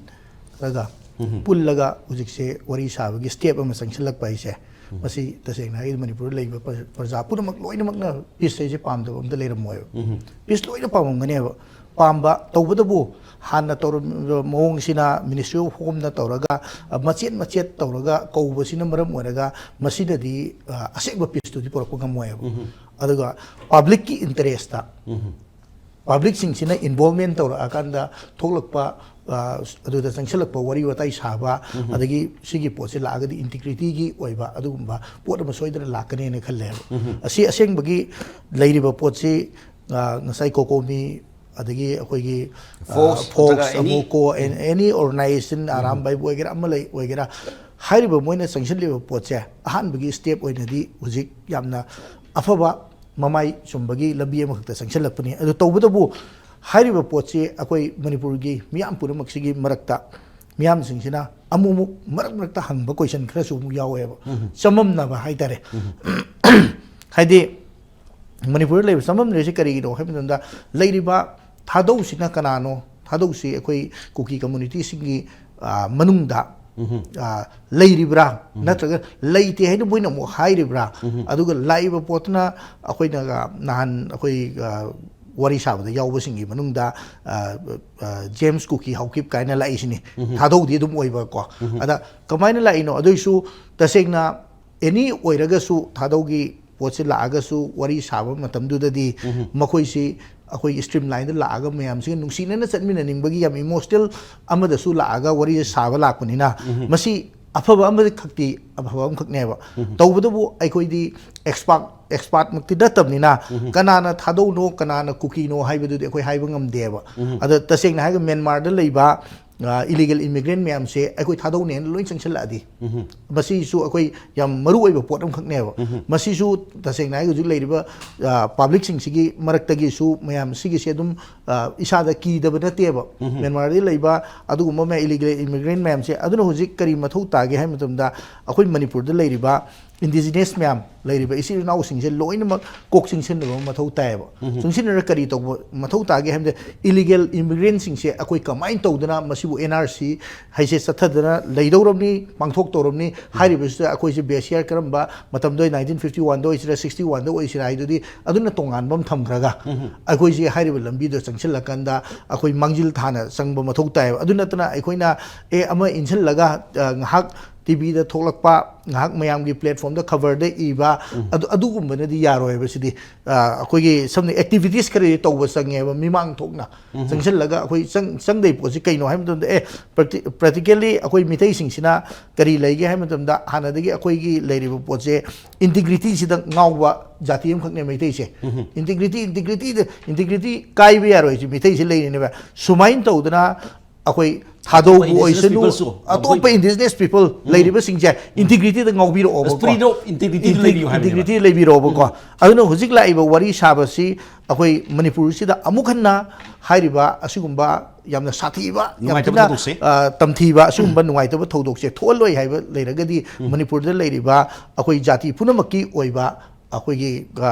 ꯈꯔꯒ ꯄꯨꯜꯂꯒ ꯍꯧꯖꯤꯛꯁꯦ ꯋꯥꯔꯤ ꯁꯥꯕꯒꯤ ꯁ꯭ꯇꯦꯞ ꯑꯃ ꯆꯪꯁꯤꯜꯂꯛꯄ ꯍꯥꯏꯁꯦ, ꯃꯁꯤ ꯇꯁꯦꯡꯅ ꯍꯥꯏꯔꯒꯗꯤ ꯃꯅꯤꯄꯨꯔꯗ ꯂꯩꯔꯤꯕ ꯄ꯭ꯔ-, ꯄ꯭ꯔꯖꯥ ꯄꯨꯝꯅꯃꯛ ꯂꯣꯏꯅꯃꯛꯅ ꯄꯤꯁ ꯍꯥꯏꯁꯦ ꯄꯥꯝꯗꯕ ꯑꯝꯇ ꯂꯩꯔꯝꯃꯣꯏꯕ꯫ ꯄꯤꯁ ꯂꯣꯏꯅ ꯄꯥꯝꯃꯝꯒꯅꯦꯕ꯫ ꯄꯥꯝꯕ, ꯇꯧꯕꯇꯕꯨ ꯍꯥꯟꯅ ꯇꯧꯔꯝꯃꯤꯕ ꯃꯑꯣꯡꯁꯤꯅ ꯃꯤꯅꯤꯁꯇ꯭ꯔꯤ ꯑꯣꯐ ꯍꯣꯝꯅ ꯇꯧꯔꯒ, ꯑ, ꯃꯆꯦꯠ ꯃꯆꯦꯠ ꯇꯧꯔꯒ ꯀꯧꯕꯁꯤꯅ ꯃꯔꯝ ꯑꯣꯏꯔꯒ ꯃꯁꯤꯗꯗꯤ, ꯑ, ꯑꯁꯦꯡꯕ ꯄꯤꯁꯇꯨꯗꯤ ꯄꯨꯔꯛꯄ ꯉꯝꯃꯣꯏꯕ꯫ ꯑꯗꯨꯒ ꯄꯕ꯭ꯂꯤꯛꯀꯤ ꯏꯟꯇꯔꯦꯁꯇ ꯄꯕ꯭ꯂꯤꯛꯁꯤꯡꯁꯤꯅ ꯏꯟꯚꯣꯜꯚꯃꯦꯟ ꯇꯧꯔꯛꯑꯀꯥꯟꯗ ꯊꯣꯛꯂꯛꯄ, ꯑ, ꯑꯗꯨꯗ ꯆꯪꯁꯤꯜꯂꯛꯄ, ꯋꯥꯔꯤ ꯋꯥꯇꯥꯏ ꯁꯥꯕ, ꯑꯗꯒꯤ ꯁꯤꯒꯤ ꯄꯣꯠꯁꯤ ꯂꯥꯛꯑꯒꯗꯤ ꯏꯟꯇꯤꯒ꯭ꯔꯤꯇꯤꯒꯤ ꯑꯣꯏꯕ ꯑꯗꯨꯒꯨꯝꯕ ꯄꯣꯠ ꯑꯃ ꯁꯣꯏꯗꯅ ꯂꯥꯛꯀꯅꯦꯅ ꯈꯜꯂꯦꯕ꯫ ꯑꯁꯤ ꯑꯁꯦꯡꯕꯒꯤ ꯂꯩꯔꯤꯕ ꯄꯣꯠꯁꯤ, ꯑ, ꯉꯁꯥꯏ ꯀꯣꯀꯣꯃꯤ, ꯑꯗꯒꯤ ꯑꯩꯈꯣꯏꯒꯤ, ꯑ, Fox ꯐꯣꯛꯁ, ꯅꯠꯇ꯭ꯔꯒ any ꯑꯃꯨꯀꯣ, ꯑꯦꯟ-, ꯑꯦꯅꯤ ꯑꯣꯔꯒꯅꯥꯏꯖꯦꯁꯟ, ꯑꯔꯥꯝꯕꯥꯏꯕꯨ ꯑꯣꯏꯒꯦꯔꯥ, ꯑꯃ ꯂꯩ ꯑꯣꯏꯒꯦꯔꯥ, ꯍꯥꯏꯔꯤꯕ ꯃꯣꯏꯅ ꯆꯪꯁꯤꯜꯂꯤꯕ ꯄꯣꯠꯁꯦ ꯑꯍꯥꯟꯕꯒꯤ ꯁ꯭ꯇꯦꯞ ꯑꯣꯏꯅꯗꯤ ꯍꯧꯖꯤꯛ ꯌꯥꯝꯅ ꯑꯐꯕ ꯃꯃꯥꯏ ꯆꯨꯝꯕꯒꯤ ꯂꯝꯕꯤ ꯑꯃꯈꯛꯇ ꯆꯪꯁꯤꯜꯂꯛꯄꯅꯤ꯫ ꯑꯗꯨ ꯇꯧꯕꯇꯕꯨ ꯍꯥꯏꯔꯤꯕ ꯄꯣꯠꯁꯤ ꯑꯩꯈꯣꯏ ꯃꯅꯤꯄꯨꯔꯒꯤ ꯃꯤꯌꯥꯝ ꯄꯨꯝꯅꯃꯛꯁꯤꯒꯤ ꯃꯔꯛꯇ ꯃꯤꯌꯥꯝꯁꯤꯡꯁꯤꯅ ꯑꯃꯨꯛ ꯑꯃꯨꯛ ꯃꯔꯛ ꯃꯔꯛꯇ ꯍꯪꯕ ꯀꯣꯏꯁꯟ ꯈꯔꯁꯨ ꯑꯃꯨꯛ ꯌꯥꯎꯋꯦꯕ꯫ ꯆꯃꯝꯅꯕ ꯍꯥꯏꯇꯥꯔꯦ꯫ ꯍꯥꯏꯗꯤ ꯃꯅꯤꯄꯨꯔꯗ ꯂꯩꯕ ꯆꯃꯝꯅꯔꯤꯁꯤ ꯀꯔꯤꯒꯤꯅꯣ ꯍꯥꯏꯕ ꯃꯇꯝꯗ, ꯂꯩꯔꯤꯕ ꯊꯥꯗꯧꯁꯤꯅ ꯀꯅꯥꯅꯣ? ꯊꯥꯗꯧꯁꯤ ꯑꯩꯈꯣꯏ ꯀꯨꯀꯤ ꯀꯝꯃꯨꯅꯤꯇꯤꯁꯤꯡꯒꯤ, ꯑ, ꯃꯅꯨꯡꯗ, ꯑ, ꯂꯩꯔꯤꯕ꯭ꯔꯥ? ꯅꯠꯇ꯭ꯔꯒ ꯂꯩꯇꯦ ꯍꯥꯏꯅ ꯃꯣꯏꯅ ꯑꯃꯨꯛ ꯍꯥꯏꯔꯤꯕ꯭ꯔꯥ? ꯑꯗꯨꯒ ꯂꯥꯛꯏꯕ ꯄꯣꯠꯇꯨꯅ ꯑꯩꯈꯣꯏꯅ, ꯑ, ꯅꯍꯥꯟ ꯑꯩꯈꯣꯏ, ꯑ, ꯋꯥꯔꯤ ꯁꯥꯕꯗ ꯌꯥꯎꯕꯁꯤꯡꯒꯤ ꯃꯅꯨꯡꯗ, ꯑ, ꯑ, ꯖꯦꯝꯁ ꯀꯨꯀꯤ ꯍꯥꯎꯀꯤꯞ ꯀꯥꯏꯅ ꯂꯥꯛꯏꯁꯤꯅꯤ꯫ ꯊꯥꯗꯧꯗꯤ ꯑꯗꯨꯝ ꯑꯣꯏꯕꯀꯣ꯫ ꯑꯗ ꯀꯃꯥꯏꯅ ꯂꯥꯛꯏꯅꯣ? ꯑꯗꯨꯏꯁꯨ ꯇꯁꯦꯡꯅ ꯑꯦꯅꯤ ꯑꯣꯏꯔꯒꯁꯨ, ꯊꯥꯗꯧꯒꯤ ꯄꯣꯠꯁꯤ ꯂꯥꯛꯑꯒꯁꯨ, ꯋꯥꯔꯤ ꯁꯥꯕ ꯃꯇꯝꯗꯨꯗꯗꯤ ꯃꯈꯣꯏꯁꯤ ꯑꯩꯈꯣꯏꯒꯤ ꯁ꯭ꯇ꯭ꯔꯤꯝ ꯂꯥꯏꯟꯗ ꯂꯥꯛꯑꯒ ꯃꯌꯥꯝꯁꯤꯒ ꯅꯨꯡꯁꯤꯅꯅ ꯆꯠꯃꯤꯟꯅꯅꯤꯡꯕꯒꯤ ꯌꯥꯝ ꯏꯃꯣꯁꯅꯦꯜ ꯑꯃꯗꯁꯨ ꯂꯥꯛꯑꯒ ꯋꯥꯔꯤꯁꯦ ꯁꯥꯕ ꯂꯥꯛꯄꯅꯤꯅ, ꯃꯁꯤ ꯑꯐꯕ ꯑꯃꯈꯛꯇꯤ, ꯑꯐꯕ ꯑꯃꯈꯛꯅꯦꯕ꯫ ꯇꯧꯕꯇꯕꯨ ꯑꯩꯈꯣꯏꯗꯤ ꯑꯦꯛꯁꯄꯥꯔꯠ, ꯑꯦꯛꯁꯄꯥꯔꯠꯃꯛꯇꯤ ꯅꯠꯇꯕꯅꯤꯅ, ꯀꯅꯥꯅ ꯊꯥꯗꯧꯅꯣ, ꯀꯅꯥꯅ ꯀꯨꯀꯤꯅꯣ ꯍꯥꯏꯕꯗꯨꯗꯤ ꯑꯩꯈꯣꯏ ꯍꯥꯏꯕ ꯉꯝꯗꯦꯕ꯫ ꯑꯗꯣ ꯇꯁꯦꯡꯅ ꯍꯥꯏꯔꯒ ꯃ꯭ꯌꯥꯟꯃꯥꯔꯗ ꯂꯩꯕ, ꯑ, ꯏꯂꯤꯒꯦꯜ ꯏꯃꯤꯒ꯭ꯔꯦꯟ ꯃꯌꯥꯝꯁꯦ ꯑꯩꯈꯣꯏ ꯊꯥꯗꯧꯅꯦꯅ ꯂꯣꯏ ꯆꯪꯁꯤꯜꯂꯛꯑꯗꯤ, ꯃꯁꯤꯁꯨ ꯑꯩꯈꯣꯏ ꯌꯥꯝ ꯃꯔꯨ ꯑꯣꯏꯕ ꯄꯣꯠ ꯑꯃꯈꯛꯅꯦꯕ꯫ ꯃꯁꯤꯁꯨ ꯇꯁꯦꯡꯅ ꯍꯥꯏꯔꯒ ꯍꯧꯖꯤꯛ ꯂꯩꯔꯤꯕ, ꯑ, ꯄꯕ꯭ꯂꯤꯛꯁꯤꯡꯁꯤꯒꯤ ꯃꯔꯛꯇꯒꯤꯁꯨ ꯃꯌꯥꯝ ꯁꯤꯒꯤꯁꯦ ꯑꯗꯨꯝ, ꯑ, ꯏꯁꯥꯗ ꯀꯤꯗꯕ ꯅꯠꯇꯦꯕ꯫ ꯃ꯭ꯌꯥꯟꯃꯥꯔꯗ ꯂꯩꯕ ꯑꯗꯨꯒꯨꯝꯕ ꯃꯌꯥꯝ ꯏꯂꯤꯒꯦꯜ ꯏꯃꯤꯒ꯭ꯔꯦꯟ ꯃꯌꯥꯝꯁꯦ꯫ ꯑꯗꯨꯅ ꯍꯧꯖꯤꯛ ꯀꯔꯤ ꯃꯊꯧ ꯇꯥꯒꯦ ꯍꯥꯏꯕ ꯃꯇꯝꯗ, ꯑꯩꯈꯣꯏ ꯃꯅꯤꯄꯨꯔꯗ ꯂꯩꯔꯤꯕ ꯏꯟꯗꯤꯖꯤꯅꯁ ꯃꯌꯥꯝ, ꯂꯩꯔꯤꯕ ꯏꯆꯤꯜ ꯏꯅꯥꯎꯁꯤꯡꯁꯦ ꯂꯣꯏꯅꯃꯛ ꯀꯣꯛ ꯆꯤꯡꯁꯤꯟꯅꯕ ꯃꯊꯧ ꯇꯥꯏꯌꯦꯕ꯫ ꯆꯤꯡꯁꯤꯟꯅꯔ ꯀꯔꯤ ꯇꯧꯕ ꯃꯊꯧ ꯇꯥꯒꯦ ꯍꯥꯏꯕꯗ, ꯏꯂꯤꯒꯦꯜ ꯏꯃꯤꯒ꯭ꯔꯦꯟꯁꯤꯡꯁꯦ ꯑꯩꯈꯣꯏ ꯀꯃꯥꯏꯅ ꯇꯧꯗꯅ ꯃꯁꯤꯕꯨ ꯑꯦꯟ ꯑꯥꯔ ꯁꯤ ꯍꯥꯏꯁꯦ ꯆꯠꯊꯗꯅ ꯂꯩꯗꯧꯔꯕꯅꯤ, ꯄꯥꯡꯊꯣꯛꯇꯧꯔꯕꯅꯤ꯫ ꯍꯥꯏꯔꯤꯕꯁꯤꯗ ꯑꯩꯈꯣꯏꯁꯦ ꯕꯦꯁꯤꯌꯥꯔ ꯀꯔꯝꯕ ꯃꯇꯝꯗ, ꯅꯥꯏꯟꯇꯤꯟ ꯐꯤꯐꯇꯤ ꯋꯥꯟꯗ ꯑꯣꯏꯁꯤꯔꯥ, ꯁꯤꯛꯁꯇꯤ ꯋꯥꯟꯗ ꯑꯣꯏꯁꯤꯔꯥ ꯍꯥꯏꯗꯨꯗꯤ ꯑꯗꯨꯅ ꯇꯣꯉꯥꯟꯕ ꯑꯃ ꯊꯝꯈ꯭ꯔꯒ, ꯑꯩꯈꯣꯏꯁꯦ ꯍꯥꯏꯔꯤꯕ ꯂꯝꯕꯤꯗꯣ ꯆꯪꯁꯤꯜꯂꯀꯥꯟꯗ ꯑꯩꯈꯣꯏ ꯃꯥꯡꯖꯤꯜ ꯊꯥꯅ ꯆꯪꯕ ꯃꯊꯧ ꯇꯥꯏꯌꯦꯕ꯫ ꯑꯗꯨ ꯅꯠꯇꯅ ꯑꯩꯈꯣꯏꯅ, "ꯑꯦ, ꯑꯃ ꯏꯟꯁꯤꯜꯂꯒ, ꯑ, ꯉꯥꯏꯍꯥꯛ ꯇꯤꯚꯤꯗ ꯊꯣꯛꯂꯛꯄ, ꯉꯥꯏꯍꯥꯛ ꯃꯌꯥꯝꯒꯤ ꯄ꯭ꯂꯦꯠꯐꯣꯝꯗ ꯈꯕꯔꯗ ꯏꯕ, ꯑꯗꯨ ꯑꯗꯨꯒꯨꯝꯕꯅꯗꯤ ꯌꯥꯔꯣꯏꯕ꯫ ꯁꯤꯗꯤ ꯑ, ꯑꯩꯈꯣꯏꯒꯤ ꯁꯝꯅ ꯑꯦꯛꯇꯤꯚꯤꯇꯤꯁ ꯈꯔꯗꯤ ꯇꯧꯕ ꯆꯪꯉꯦꯕ, ꯃꯤꯃꯥꯡ ꯊꯣꯛꯅ ꯆꯪꯁꯤꯜꯂꯒ ꯑꯩꯈꯣꯏ ꯆꯪ ꯆꯪꯗꯩ ꯄꯣꯠꯁꯤ ꯀꯩꯅꯣ ꯍꯥꯏꯕ ꯃꯇꯝꯗ, ꯑꯦ, ꯄ꯭ꯔꯦꯛꯇꯤꯀꯦꯜꯂꯤ ꯑꯩꯈꯣꯏ ꯃꯤꯇꯩꯁꯤꯡꯁꯤꯅ ꯀꯔꯤ ꯂꯩꯒꯦ ꯍꯥꯏꯕ ꯃꯇꯝꯗ, ꯍꯥꯟꯅꯗꯒꯤ ꯑꯩꯈꯣꯏꯒꯤ ꯂꯩꯔꯤꯕ ꯄꯣꯠꯁꯦ ꯏꯟꯇꯤꯒ꯭ꯔꯤꯇꯤꯁꯤꯗ ꯉꯥꯎꯕ ꯖꯥꯇꯤ ꯑꯃꯈꯛꯅꯦ ꯃꯩꯇꯩꯁꯦ꯫ ꯏꯟꯇꯤꯒ꯭ꯔꯤꯇꯤ ꯏꯟꯇꯤꯒ꯭ꯔꯤꯇꯤꯗ ꯏꯟꯇꯤꯒ꯭ꯔꯤꯇꯤ ꯀꯥꯏꯕ ꯌꯥꯔꯣꯏꯁꯦ ꯃꯤꯇꯩꯁꯦ ꯂꯩꯔꯤꯅꯦꯕ꯫ ꯁꯨꯃꯥꯏꯅ ꯇꯧꯗꯅ ꯑꯩꯈꯣꯏ ꯊꯥꯗꯧꯕ ꯑꯣꯏꯁꯅꯨ, ꯑꯇꯣꯞꯄ ꯏꯟꯗꯤꯖꯤꯅꯁ ꯄꯤꯄꯜ ꯂꯩꯔꯤꯕꯁꯤꯡꯁꯦ ꯏꯟꯇꯤꯒ꯭ꯔꯤꯇꯤꯗ ꯉꯥꯎꯕꯤꯔꯛꯑꯣꯕꯀꯣ꯫ ꯏꯟꯇꯤꯒ꯭ꯔꯤꯇꯤ ꯂꯩꯕꯤꯔꯛꯑꯣꯕꯀꯣ꯫ ꯑꯗꯨꯅ ꯍꯧꯖꯤꯛ ꯂꯥꯛꯏꯕ ꯋꯥꯔꯤ ꯁꯥꯕꯁꯤ ꯑꯩꯈꯣꯏ ꯃꯅꯤꯄꯨꯔꯁꯤꯗ ꯑꯃꯨꯛ ꯍꯟꯅ ꯍꯥꯏꯔꯤꯕ ꯑꯁꯤꯒꯨꯝꯕ ꯌꯥꯝꯅ ꯁꯥꯊꯤꯕ, ꯌꯥꯝ ꯊꯤꯅ, ꯑ, ꯇꯝꯊꯤꯕ ꯑꯁꯤꯒꯨꯝꯕ ꯅꯨꯡꯉꯥꯏꯇꯕ ꯊꯧꯗꯣꯛꯁꯦ ꯊꯣꯛꯍꯜꯂꯣꯏ ꯍꯥꯏꯕ ꯂꯩꯔꯒꯗꯤ, ꯃꯅꯤꯄꯨꯔꯗ ꯂꯩꯔꯤꯕ ꯑꯩꯈꯣꯏ ꯖꯥꯇꯤ ꯄꯨꯝꯅꯃꯛꯀꯤ ꯑꯣꯏꯕ ꯑꯩꯈꯣꯏꯒꯤ, ꯑ,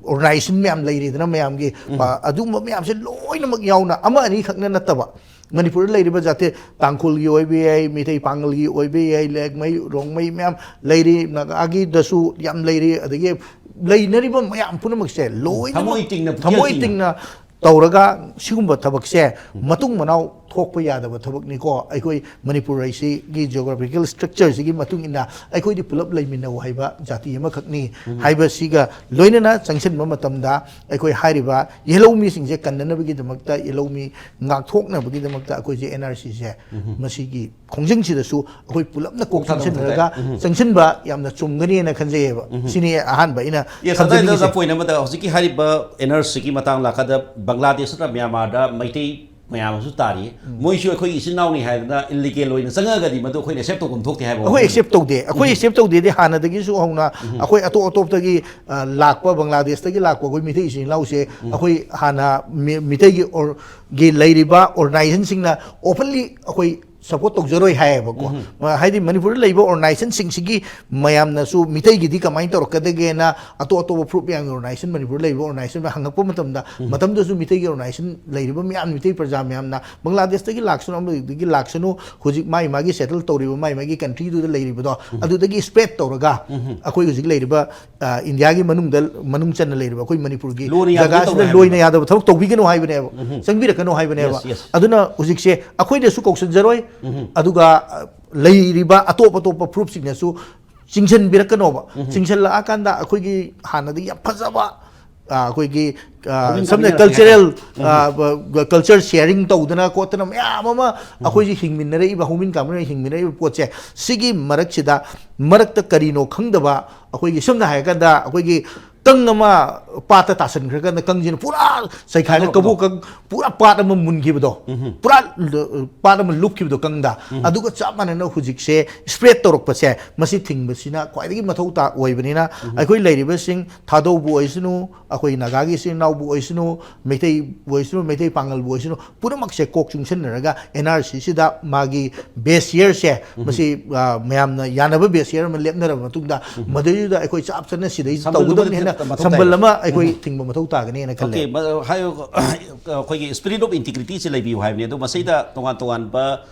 ꯑꯣꯔꯒꯅꯥꯏꯖꯦꯁꯟ ꯃꯌꯥꯝ ꯂꯩꯔꯤꯗꯅ ꯃꯌꯥꯝꯒꯤ, ꯑ, ꯑꯗꯨꯒꯨꯝꯕ ꯃꯌꯥꯝꯁꯦ ꯂꯣꯏꯅꯃꯛ ꯌꯥꯎꯅ, ꯑꯃ ꯑꯅꯤ ꯈꯛꯅ ꯅꯠꯇꯕ, ꯃꯅꯤꯄꯨꯔꯗ ꯂꯩꯔꯤꯕ ꯖꯥꯇꯤ, ꯇꯥꯡꯈꯨꯜꯒꯤ ꯑꯣꯏꯕ ꯌꯥꯏ, ꯃꯤꯇꯩ ꯄꯥꯉꯜꯒꯤ ꯑꯣꯏꯕ ꯌꯥꯏ, ꯂꯦꯛꯃꯩ, ꯔꯣꯡꯃꯩ ꯃꯌꯥꯝ ꯂꯩꯔꯤ, ꯅꯥꯒꯥꯒꯤꯗꯁꯨ ꯌꯥꯝ ꯂꯩꯔꯤ, ꯑꯗꯒꯤ ꯂꯩꯅꯔꯤꯕ ꯃꯌꯥꯝ ꯄꯨꯝꯅꯃꯛꯁꯦ ꯂꯣꯏꯅꯃꯛ ꯊꯃꯣꯏ ꯇꯤꯡꯅ, ꯄꯨꯛꯆꯦꯜ ꯊꯃꯣꯏ ꯇꯤꯡꯅ ꯇꯧꯔꯒ ꯁꯤꯒꯨꯝꯕ ꯊꯕꯛꯁꯦ ꯃꯇꯨꯡ ꯃꯅꯥꯎ ꯊꯣꯛꯄ ꯌꯥꯗꯕ ꯊꯕꯛꯅꯤꯀꯣ꯫ ꯑꯩꯈꯣꯏ ꯃꯅꯤꯄꯨꯔ ꯍꯥꯏꯁꯤꯒꯤ ꯖꯤꯑꯣꯒ꯭ꯔꯥꯐꯤꯀꯦꯜ ꯁ꯭ꯇ꯭ꯔꯛꯆꯔꯁꯤꯒꯤ ꯃꯇꯨꯡ ꯏꯟꯅ ꯑꯩꯈꯣꯏꯗꯤ ꯄꯨꯂꯞ ꯂꯩꯃꯤꯟꯅꯧ ꯍꯥꯏꯕ ꯖꯥꯇꯤ ꯑꯃꯈꯛꯅꯤ ꯍꯥꯏꯕꯁꯤꯒ ꯂꯣꯏꯅꯅ ꯆꯪꯁꯤꯟꯕ ꯃꯇꯝꯗ, ꯑꯩꯈꯣꯏ ꯍꯥꯏꯔꯤꯕ ꯌꯦꯜꯍꯧꯃꯤꯁꯤꯡꯁꯦ ꯀꯟꯅꯅꯕꯒꯤꯗꯃꯛꯇ, ꯌꯦꯜꯍꯧꯃꯤ ꯉꯥꯛꯊꯣꯛꯅꯕꯒꯤꯗꯃꯛꯇ ꯑꯩꯈꯣꯏꯁꯦ ꯑꯦꯟ ꯑꯥꯔ ꯁꯤꯁꯦ ꯃꯁꯤꯒꯤ ꯈꯣꯡꯖꯪꯁꯤꯗꯁꯨ ꯑꯩꯈꯣꯏ ꯄꯨꯂꯞꯅ ꯀꯣꯛ ꯄꯨꯛ ꯊꯥꯗꯕ ꯆꯪꯁꯤꯟꯅꯔꯒ ꯃꯊꯧ ꯇꯥꯏ꯫ ꯆꯪꯁꯤꯟꯕ ꯌꯥꯝꯅ ꯆꯨꯝꯒꯅꯤꯅ ꯈꯟꯖꯩꯌꯦꯕ꯫ ꯁꯤꯅꯤ ꯑꯍꯥꯟꯕ ꯑꯩꯅ ꯌꯦꯁ, ꯑꯗꯨꯗ ꯊꯝꯖꯅꯤꯡꯉꯤꯁꯦ꯫ ꯄꯣꯏꯟ ꯑꯃꯗ ꯍꯧꯖꯤꯛꯀꯤ ꯍꯥꯏꯔꯤꯕ ꯑꯦꯟ ꯑꯥꯔ ꯁꯤꯒꯤ ꯃꯇꯥꯡ ꯂꯥꯛꯀꯗ ꯕꯪꯒ꯭ꯂꯥꯗꯦꯁ ꯅꯠꯇ꯭ꯔ ꯃ꯭ꯌꯥꯟꯃꯥꯔꯗ ꯃꯩꯇꯩ ꯃꯌꯥꯝ ꯑꯃꯁꯨ ꯇꯥꯔꯤ꯫ ꯃꯣꯏꯁꯨ ꯑꯩꯈꯣꯏ ꯏꯆꯤꯟ ꯏꯅꯥꯎꯅꯤ ꯍꯥꯏꯗꯅ ꯏꯜꯂꯤꯒꯦꯜ ꯑꯣꯏꯅ ꯆꯪꯉꯛꯑꯒꯗꯤ ꯃꯗꯨ ꯑꯩꯈꯣꯏꯅ ꯑꯦꯛꯁꯦꯞ ꯇꯧꯐꯝ ꯊꯣꯛꯇꯦ ꯍꯥꯏꯕ ꯑꯩꯈꯣꯏ ꯋꯥꯐꯝꯅꯤ꯫ ꯑꯦꯛꯁꯦꯞ ꯇꯧꯗꯦ꯫ ꯑꯩꯈꯣꯏ ꯑꯦꯛꯁꯦꯞ ꯇꯧꯗꯦꯗꯤ ꯍꯥꯟꯅꯗꯒꯤꯁꯨ ꯍꯧꯅ ꯑꯩꯈꯣꯏ ꯑꯇꯣꯞ ꯑꯇꯣꯞꯄꯗꯒꯤ, ꯑ, ꯂꯥꯛꯄ, ꯕꯪꯒ꯭ꯂꯥꯗꯦꯁꯇꯒꯤ ꯂꯥꯛꯄ ꯑꯩꯈꯣꯏ ꯃꯤꯇꯩ ꯏꯆꯤꯟ ꯏꯅꯥꯎꯁꯦ ꯑꯩꯈꯣꯏ ꯍꯥꯟꯅ ꯃꯤ-, ꯃꯤꯇꯩꯒꯤ ꯑꯣꯔ-, ꯒꯤ ꯂꯩꯔꯤꯕ ꯑꯣꯔꯒꯅꯥꯏꯖꯦꯁꯟꯁꯤꯡꯅ ꯑꯣꯄꯟꯂꯤ ꯑꯩꯈꯣꯏ ꯁꯄꯣꯔꯠ ꯇꯧꯖꯔꯣꯏ ꯍꯥꯏꯌꯦꯕꯀꯣ꯫ ꯃ-, ꯍꯥꯏꯗꯤ ꯃꯅꯤꯄꯨꯔꯗ ꯂꯩꯕ ꯑꯣꯔꯒꯅꯥꯏꯖꯦꯁꯟꯁꯤꯡꯁꯤꯒꯤ ꯃꯌꯥꯝꯅꯁꯨ ꯃꯤꯇꯩꯒꯤꯗꯤ ꯀꯃꯥꯏꯅ ꯇꯧꯔꯛꯀꯗꯒꯦꯅ ꯑꯇꯣꯞ ꯑꯇꯣꯞꯄ ꯐꯨꯔꯨꯞ ꯃꯌꯥꯝꯒꯤ ꯑꯣꯔꯒꯅꯥꯏꯖꯦꯁꯟ, ꯃꯅꯤꯄꯨꯔꯗ ꯂꯩꯕ ꯑꯣꯔꯒꯅꯥꯏꯖꯦꯁꯟ ꯍꯪꯉꯛꯄ ꯃꯇꯝꯗ, ꯃꯇꯝꯗꯨꯗꯁꯨ ꯃꯤꯇꯩꯒꯤ ꯑꯣꯔꯒꯅꯥꯏꯖꯦꯁꯟ ꯂꯩꯔꯤꯕ ꯃꯌꯥꯝ, ꯃꯤꯇꯩ ꯄ꯭ꯔꯖꯥ ꯃꯌꯥꯝꯅ ꯕꯪꯒ꯭ꯂꯥꯗꯦꯁꯇꯒꯤ ꯂꯥꯛꯁꯅꯨ, ꯑꯃꯗꯒꯤ ꯂꯥꯛꯁꯅꯨ, ꯍꯧꯖꯤꯛ ꯃꯥꯏ ꯃꯥꯒꯤ ꯁꯦꯇꯜ ꯇꯧꯔꯤꯕ ꯃꯥꯏ ꯃꯥꯒꯤ ꯀꯟꯇ꯭ꯔꯤꯗꯨꯗ ꯂꯩꯔꯤꯕꯗꯣ, ꯑꯗꯨꯗꯒꯤ ꯁ꯭ꯄ꯭ꯔꯦꯗ ꯇꯧꯔꯒ ꯑꯩꯈꯣꯏ ꯍꯧꯖꯤꯛ ꯂꯩꯔꯤꯕ, ꯑ, ꯏꯟꯗꯤꯌꯥꯒꯤ ꯃꯅꯨꯡꯗ ꯃꯅꯨꯡ ꯆꯟꯅ ꯂꯩꯔꯤꯕ ꯑꯩꯈꯣꯏ ꯃꯅꯤꯄꯨꯔꯒꯤ ꯂꯣꯟꯅ ꯌꯥꯗꯕ ꯖꯒꯥꯁꯤꯗ ꯇꯧꯔꯦ ꯂꯣꯏꯅ ꯍꯥꯏꯕꯅꯦꯕ꯫ ꯌꯥꯗꯕ ꯊꯕꯛ ꯇꯧꯕꯤꯒꯅꯨ ꯍꯥꯏꯕꯅꯦꯕ꯫ ꯆꯪꯕꯤꯔꯛꯀꯅꯨ ꯍꯥꯏꯕꯅꯦꯕ꯫ Yes, yes. ꯑꯗꯨꯅ ꯍꯧꯖꯤꯛꯁꯦ ꯑꯩꯈꯣꯏꯗꯁꯨ ꯀꯧꯁꯟꯖꯔꯣꯏ, ꯑꯗꯨꯒ, ꯑ, ꯂꯩꯔꯤꯕ ꯑꯇꯣꯞ ꯑꯇꯣꯞꯄ ꯐꯨꯔꯨꯞꯁꯤꯡꯅꯁꯨ ꯆꯤꯡꯁꯤꯟꯕꯤꯔꯛꯀꯅꯣꯕ꯫ ꯆꯤꯡꯁꯤꯜꯂꯛꯑꯀꯥꯟꯗ ꯑꯩꯈꯣꯏꯒꯤ ꯍꯥꯟꯅꯗꯒꯤ ꯌꯥꯝ ꯐꯖꯕ, ꯑ, ꯑꯩꯈꯣꯏꯒꯤ, ꯑ, ꯍꯧꯃꯤꯟ ꯁꯝꯅ ꯀꯥꯃꯤꯟꯅꯔꯛꯄ ꯀꯜꯆꯔꯦꯜ, ꯌꯥꯏ꯫ ꯑ, ꯕ-, ꯕ-, ꯀꯜꯆꯔ ꯁꯤꯌꯥꯔꯤꯡ ꯇꯧꯗꯅ ꯈꯣꯠꯇꯅ ꯃꯌꯥꯝ ꯑꯃ ꯑꯩꯈꯣꯏꯁꯤ ꯍꯤꯡꯃꯤꯟꯅꯔꯛꯏꯕ, ꯍꯧꯃꯤꯟ ꯀꯥꯃꯤꯟꯅ ꯍꯤꯡꯃꯤꯟꯅꯔꯛꯏꯕ ꯄꯣꯠꯁꯦ, ꯁꯤꯒꯤ ꯃꯔꯛꯁꯤꯗ, ꯃꯔꯛꯇ ꯀꯔꯤꯅꯣ ꯈꯪꯗꯕ ꯑꯩꯈꯣꯏꯒꯤ, ꯁꯝꯅ ꯍꯥꯏꯔꯀꯥꯟꯗ, ꯑꯩꯈꯣꯏꯒꯤ ꯀꯪ ꯑꯃ ꯄꯥꯠꯇ ꯇꯥꯁꯟꯈ꯭ꯔꯀꯥꯟꯗ ꯀꯪꯁꯤꯅ ꯄꯨꯔꯥ ꯆꯩꯈꯥꯏꯅ, ꯊꯥꯗꯣꯔꯛꯄꯗꯣ꯫ ꯀꯕꯣꯛ ꯀꯪ ꯄꯨꯔꯥ ꯄꯥꯠ ꯑꯃ ꯃꯨꯟꯈꯤꯕꯗꯣ, ꯎꯝ꯫ ꯄꯨꯔꯥ ꯂ-, ꯄꯥꯠ ꯑꯃ ꯂꯨꯞꯈꯤꯕꯗꯣ ꯀꯪꯗ꯫ ꯎꯝ꯫ ꯑꯗꯨꯒ ꯆꯞ ꯃꯥꯟꯅꯅ ꯍꯧꯖꯤꯛꯁꯦ ꯁ꯭ꯄ꯭ꯔꯦꯗ ꯇꯧꯔꯛꯄꯁꯦ, ꯃꯁꯤ ꯊꯤꯡꯕꯁꯤꯅ ꯈ꯭ꯋꯥꯏꯗꯒꯤ ꯃꯊꯧ ꯇꯥ-, ꯑꯣꯏꯕꯅꯤꯅ, ꯎꯝ꯫ ꯑꯩꯈꯣꯏ ꯂꯩꯔꯤꯕꯁꯤꯡ, ꯊꯥꯗꯧꯕꯨ ꯑꯣꯏꯁꯅꯨ, ꯑꯩꯈꯣꯏ ꯅꯥꯒꯥꯒꯤ ꯏꯆꯤꯟ ꯏꯅꯥꯎꯕꯨ ꯑꯣꯏꯁꯅꯨ, ꯃꯩꯇꯩꯕꯨ ꯑꯣꯏꯁꯅꯨ, ꯃꯩꯇꯩ ꯄꯥꯉꯜꯕꯨ ꯑꯣꯏꯁꯅꯨ, ꯄꯨꯝꯅꯃꯛꯁꯦ ꯀꯣꯛ ꯆꯨꯡꯁꯤꯟꯅꯔꯒ ꯑꯦꯟ ꯑꯥꯔ ꯁꯤꯁꯤꯗ ꯃꯥꯒꯤ ꯕꯦꯁ ꯌꯔꯁꯦ, ꯎꯝ꯫ ꯃꯁꯤ, ꯑ, ꯃꯌꯥꯝꯅ ꯌꯥꯅꯕ ꯕꯦꯁ ꯌꯔ ꯑꯃ ꯂꯦꯞꯅꯔꯕ ꯃꯇꯨꯡꯗ, ꯎꯝ꯫ ꯃꯗꯨꯗꯩꯗꯨꯗ ꯑꯩꯈꯣꯏ ꯆꯞ ꯆꯥꯅ ꯁꯤꯗꯩ ꯁꯝꯕꯜꯗꯨꯃꯗꯤ ꯇꯧꯒꯗꯕꯅꯤ ꯍꯥꯏꯅ ꯃꯊꯧ ꯁꯝꯕꯜ ꯇꯥꯏ꯫ ꯑꯃ ꯑꯩꯈꯣꯏ ꯎꯝ꯫ ꯊꯤꯡꯕ ꯃꯊꯧ ꯇꯥꯒꯅꯤꯅ ꯈꯜꯂꯦ꯫ ꯑꯣꯀꯦ, ꯃ-, ꯍꯥꯏꯌꯨ, ꯑꯩꯈꯣꯏꯒꯤ spirit of integrityꯁꯦ ꯂꯩꯕꯤꯌꯨ ꯍꯥꯏꯕꯅꯤ꯫ ꯑꯗꯣ ꯃꯁꯤꯗ ꯇꯣꯉꯥꯟ ꯇꯣꯉꯥꯟꯕ,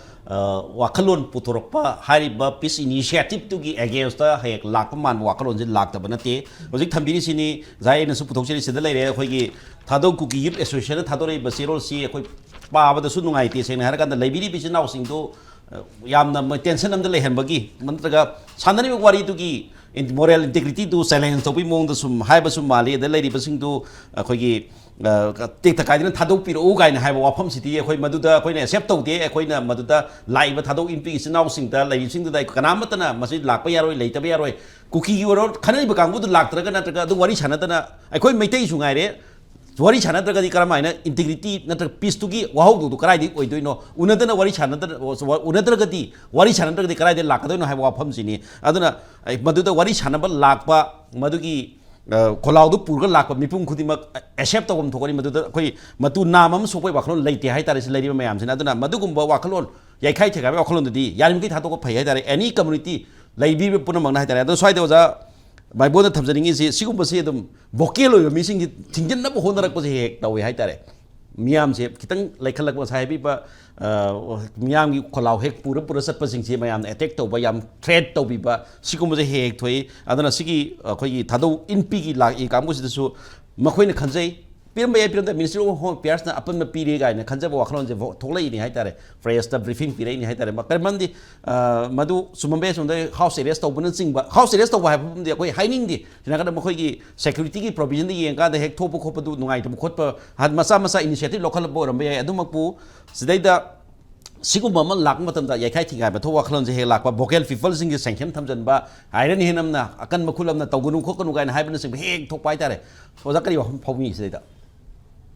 ꯑ, ꯋꯥꯈꯜꯂꯣꯟ ꯄꯨꯊꯣꯔꯛꯄ ꯍꯥꯏꯔꯤꯕ peace initiativeꯇꯨꯒꯤ againstꯇ ꯍꯦꯛ ꯂꯥꯛꯄ ꯃꯥꯟꯕ ꯋꯥꯈꯜꯂꯣꯟꯁꯦ ꯂꯥꯛꯇꯕ ꯅꯠꯇꯦ꯫ ꯍꯧꯖꯤꯛ ꯊꯝꯕꯤꯔꯤꯁꯤꯅꯤ, ꯉꯁꯥꯏ ꯑꯩꯅꯁꯨ ꯄꯨꯊꯣꯛꯆꯔꯤꯁꯤꯗ ꯂꯩꯔꯦ, ꯑꯩꯈꯣꯏꯒꯤ ꯊꯥꯗꯧ ꯀꯨꯀꯤ ꯌꯨꯠ ꯑꯦꯁꯣꯁꯤꯌꯦꯁꯟꯅ ꯊꯥꯗꯣꯔꯛꯏꯕ ꯆꯦꯔꯣꯜꯁꯤ ꯑꯩꯈꯣꯏ ꯄꯥꯕꯗꯁꯨ ꯅꯨꯡꯉꯥꯏꯇꯦ꯫ ꯁꯦꯡꯅ ꯍꯥꯏꯔꯀꯥꯟꯗ ꯂꯩꯕꯤꯔꯤꯕ ꯏꯆꯤꯟ ꯏꯅꯥꯎꯁꯤꯡꯗꯨ, ꯑ, ꯌꯥꯝꯅ ꯃꯣꯏ tension ꯑꯃꯗ ꯂꯩꯍꯟꯕꯒꯤ, ꯅꯠꯇ꯭ꯔꯒ ꯁꯥꯟꯅꯔꯤꯕ ꯋꯥꯔꯤꯗꯨꯒꯤ ꯏꯟ-, moral integrityꯗꯨ challenge ꯇꯧꯕꯒꯤ ꯃꯑꯣꯡꯗ ꯁꯨꯝ ꯍꯥꯏꯕꯁꯨ ꯃꯥꯜꯂꯤ꯫ ꯑꯗ ꯂꯩꯔꯤꯕꯁꯤꯡꯗꯨ ꯑꯩꯈꯣꯏꯒꯤ, ꯑ, ꯇꯦꯛꯇ ꯀꯥꯏꯗꯅ ꯊꯥꯗꯣꯛꯄꯤꯔꯛꯎ ꯀꯥꯏꯅ ꯍꯥꯏꯕ ꯋꯥꯐꯝꯁꯤꯗꯤ ꯑꯩꯈꯣꯏ ꯃꯗꯨꯗ ꯑꯩꯈꯣꯏꯅ accept ꯇꯧꯗꯦ꯫ ꯑꯩꯈꯣꯏꯅ ꯃꯗꯨꯗ ꯂꯥꯛꯏꯕ ꯊꯥꯗꯧ ꯏꯟꯄꯤꯒꯤ ꯏꯆꯤꯟ ꯏꯅꯥꯎꯁꯤꯡꯗ ꯂꯩꯔꯤꯕꯁꯤꯡꯗꯨꯗ ꯑꯩꯈꯣꯏ ꯀꯅꯥꯃꯠꯇꯅ ꯃꯁꯤ ꯂꯥꯛꯄ ꯌꯥꯔꯣꯏ, ꯂꯩꯇꯕ ꯌꯥꯔꯣꯏ꯫ ꯀꯨꯀꯤꯒꯤ ꯑꯣꯏꯔꯣ, ꯈꯟꯅꯔꯤꯕ ꯀꯥꯡꯕꯨꯗꯨ ꯂꯥꯛꯇ꯭ꯔꯒ, ꯅꯠꯇ꯭ꯔꯒ ꯑꯗꯨ ꯋꯥꯔꯤ ꯁꯥꯟꯅꯗꯅ, ꯑꯩꯈꯣꯏ ꯃꯩꯇꯩꯁꯨ ꯉꯥꯏꯔꯦ, ꯋꯥꯔꯤ ꯁꯥꯟꯅꯗ꯭ꯔꯒꯗꯤ ꯀꯔꯝꯍꯥꯏꯅ integrity ꯅꯠꯇ꯭ꯔꯒ peaceꯇꯨꯒꯤ ꯋꯥꯍꯧꯗꯣꯛꯇꯣ ꯀꯗꯥꯏꯗꯒꯤ ꯑꯣꯏꯗꯣꯏꯅꯣ? ꯎꯅꯗꯅ ꯋꯥꯔꯤ ꯁꯥꯟꯅꯗꯅ, ꯎꯅꯗ꯭ꯔꯒꯗꯤ, ꯋꯥꯔꯤ ꯁꯥꯟꯅꯗ꯭ꯔꯒꯗꯤ ꯀꯗꯥꯏꯗꯒꯤ ꯂꯥꯛꯀꯗꯣꯏꯅꯣ ꯍꯥꯏꯕ ꯋꯥꯐꯝꯁꯤꯅꯤ꯫ ꯑꯗꯨꯅ ꯑꯩ ꯃꯗꯨꯗ ꯋꯥꯔꯤ ꯁꯥꯟꯅꯕ ꯂꯥꯛꯄ, ꯃꯗꯨꯒꯤ, ꯑ, ꯈꯣꯜꯂꯥꯎꯗꯨ ꯄꯨꯔꯒ ꯂꯥꯛꯄ ꯃꯤꯄꯨꯝ ꯈꯨꯗꯤꯡꯃꯛ accept ꯇꯧꯐꯝ ꯊꯣꯛꯀꯅꯤ꯫ ꯃꯗꯨꯗ ꯑꯩꯈꯣꯏ ꯃꯇꯨ ꯅꯥꯝ ꯑꯃ ꯁꯣꯛꯄꯒꯤ ꯋꯥꯈꯜꯂꯣꯟ ꯂꯩꯇꯦ ꯍꯥꯏꯇꯥꯔꯦ, ꯁꯤ ꯂꯩꯔꯤꯕ ꯃꯌꯥꯝꯁꯤꯅ꯫ ꯑꯗꯨꯅ ꯃꯗꯨꯒꯨꯝꯕ ꯋꯥꯈꯜꯂꯣꯟ, ꯌꯩꯈꯥꯏ ꯊꯦꯒꯥꯏꯕꯒꯤ ꯋꯥꯈꯜꯂꯣꯟꯗꯨꯗꯤ ꯌꯥꯔꯤꯃꯈꯩ ꯊꯥꯗꯣꯛꯄ ꯐꯩ ꯍꯥꯏꯇꯥꯔꯦ, any community ꯂꯩꯕꯤꯕ ꯄꯨꯝꯅꯃꯛꯅ ꯍꯥꯏꯇꯥꯔꯦ꯫ ꯑꯗꯣ ꯁ꯭ꯋꯥꯏꯗ ꯑꯣꯖꯥ ꯃꯥꯏꯕꯣꯟꯅ ꯊꯝꯖꯅꯤꯡꯉꯤꯁꯤ, ꯁꯤꯒꯨꯝꯕꯁꯤ ꯑꯗꯨꯝ vocal ꯑꯣꯏꯕ ꯃꯤꯁꯤꯡꯁꯤ ꯊꯤꯡꯖꯤꯟꯅꯕ ꯍꯣꯠꯅꯔꯛꯄꯁꯦ ꯍꯦꯛ ꯍꯦꯛ ꯇꯧꯋꯦ ꯍꯥꯏꯇꯥꯔꯦ꯫ ꯃꯤꯌꯥꯝꯁꯦ ꯈꯤꯇꯪ ꯂꯩꯈꯠꯂꯛꯄ, ꯉꯁꯥꯏ ꯍꯥꯏꯕꯤꯕ, ꯑ, ꯃꯤꯌꯥꯝꯒꯤ ꯈꯣꯜꯂꯥꯎ ꯍꯦꯛ ꯄꯨꯔ ꯄꯨꯔ ꯆꯠꯄꯁꯤꯡꯁꯦ ꯃꯌꯥꯝꯅ attack ꯇꯧꯕ, ꯌꯥꯝ threat ꯇꯧꯕꯤꯕ, ꯁꯤꯒꯨꯝꯕꯁꯦ ꯍꯦꯛ ꯍꯦꯛ ꯊꯣꯛꯏ꯫ ꯑꯗꯨꯅ ꯁꯤꯒꯤ ꯑꯩꯈꯣꯏꯒꯤ ꯊꯥꯗꯧ ꯏꯟꯄꯤꯒꯤ ꯂꯥꯛꯏ ꯀꯥꯡꯕꯨꯁꯤꯗꯁꯨ ꯃꯈꯣꯏꯅ ꯈꯟꯖꯩ, ꯄꯤꯔꯝꯕ ꯌꯥꯏ, ꯄꯤꯔꯝꯗ Ministry of Home Affairsꯅ ꯑꯄꯟꯕ ꯄꯤꯔꯦ ꯀꯥꯏꯅ ꯈꯟꯖꯕ ꯋꯥꯈꯜꯂꯣꯟꯁꯦ ꯊꯣꯛꯂꯛꯏꯅꯤ ꯍꯥꯏꯇꯥꯔꯦ꯫ Pressꯇ briefing ꯄꯤꯔꯛꯏꯅꯤ ꯍꯥꯏꯇꯥꯔꯦ꯫ ꯀꯔꯤꯃꯔꯝꯗꯤ ꯃꯗꯨ ꯆꯨꯝꯃꯝꯕ ꯌꯥꯏ, ꯁꯣꯝꯗ house arrest ꯇꯧꯕꯅꯆꯤꯡꯕ, house arrest ꯇꯧꯕ ꯍꯥꯏꯕ ꯐꯝꯗꯤ ꯑꯩꯈꯣꯏ ꯍꯥꯏꯅꯤꯡꯗꯦ꯫ ꯁꯤꯅ ꯀꯥꯟꯗ ꯃꯈꯣꯏꯒꯤ securityꯒꯤ provisionꯗ ꯌꯦꯡꯀꯥꯟꯗ ꯍꯦꯛ ꯊꯣꯛꯄ ꯈꯣꯠꯄꯗꯨ ꯅꯨꯡꯉꯥꯏꯇꯕ ꯈꯣꯠꯄ, ꯃꯆꯥ ꯃꯆꯥ initiative ꯂꯧꯈꯠꯂꯛꯄ ꯑꯣꯏꯔꯝꯕ ꯌꯥꯏ꯫ ꯑꯗꯨꯃꯛꯄꯨ ꯁꯤꯗꯩꯗ ꯁꯤꯒꯨꯝꯕ ꯑꯃ ꯂꯥꯛꯄ ꯃꯇꯝꯗ ꯌꯩꯈꯥꯏ ꯊꯤꯡꯒꯥꯏꯕ ꯊꯣꯛ ꯋꯥꯈꯜꯂꯣꯟꯁꯦ ꯍꯦꯛ ꯂꯥꯛꯄ, vocal peopleꯁꯤꯡꯒꯤ ꯁꯦꯡꯁꯟ ꯊꯝꯖꯤꯟꯕ, ꯍꯥꯏꯔꯅꯤ ꯍꯦꯟꯅ ꯑꯃꯅ ꯑꯀꯟꯕ ꯈꯨꯠ ꯑꯃꯅ ꯇꯧꯒꯅꯨ ꯈꯣꯠꯀꯅꯨ ꯀꯥꯏꯅ ꯍꯥꯏꯕꯅꯆꯤꯡꯕ ꯍꯦꯛ ꯊꯣꯛꯄ ꯍꯥꯏꯇꯥꯔꯦ꯫ ꯑꯣꯖꯥ, ꯀꯔꯤ ꯋꯥꯐꯝ ꯐꯥꯎꯕꯤ ꯁꯤꯗꯩꯗ?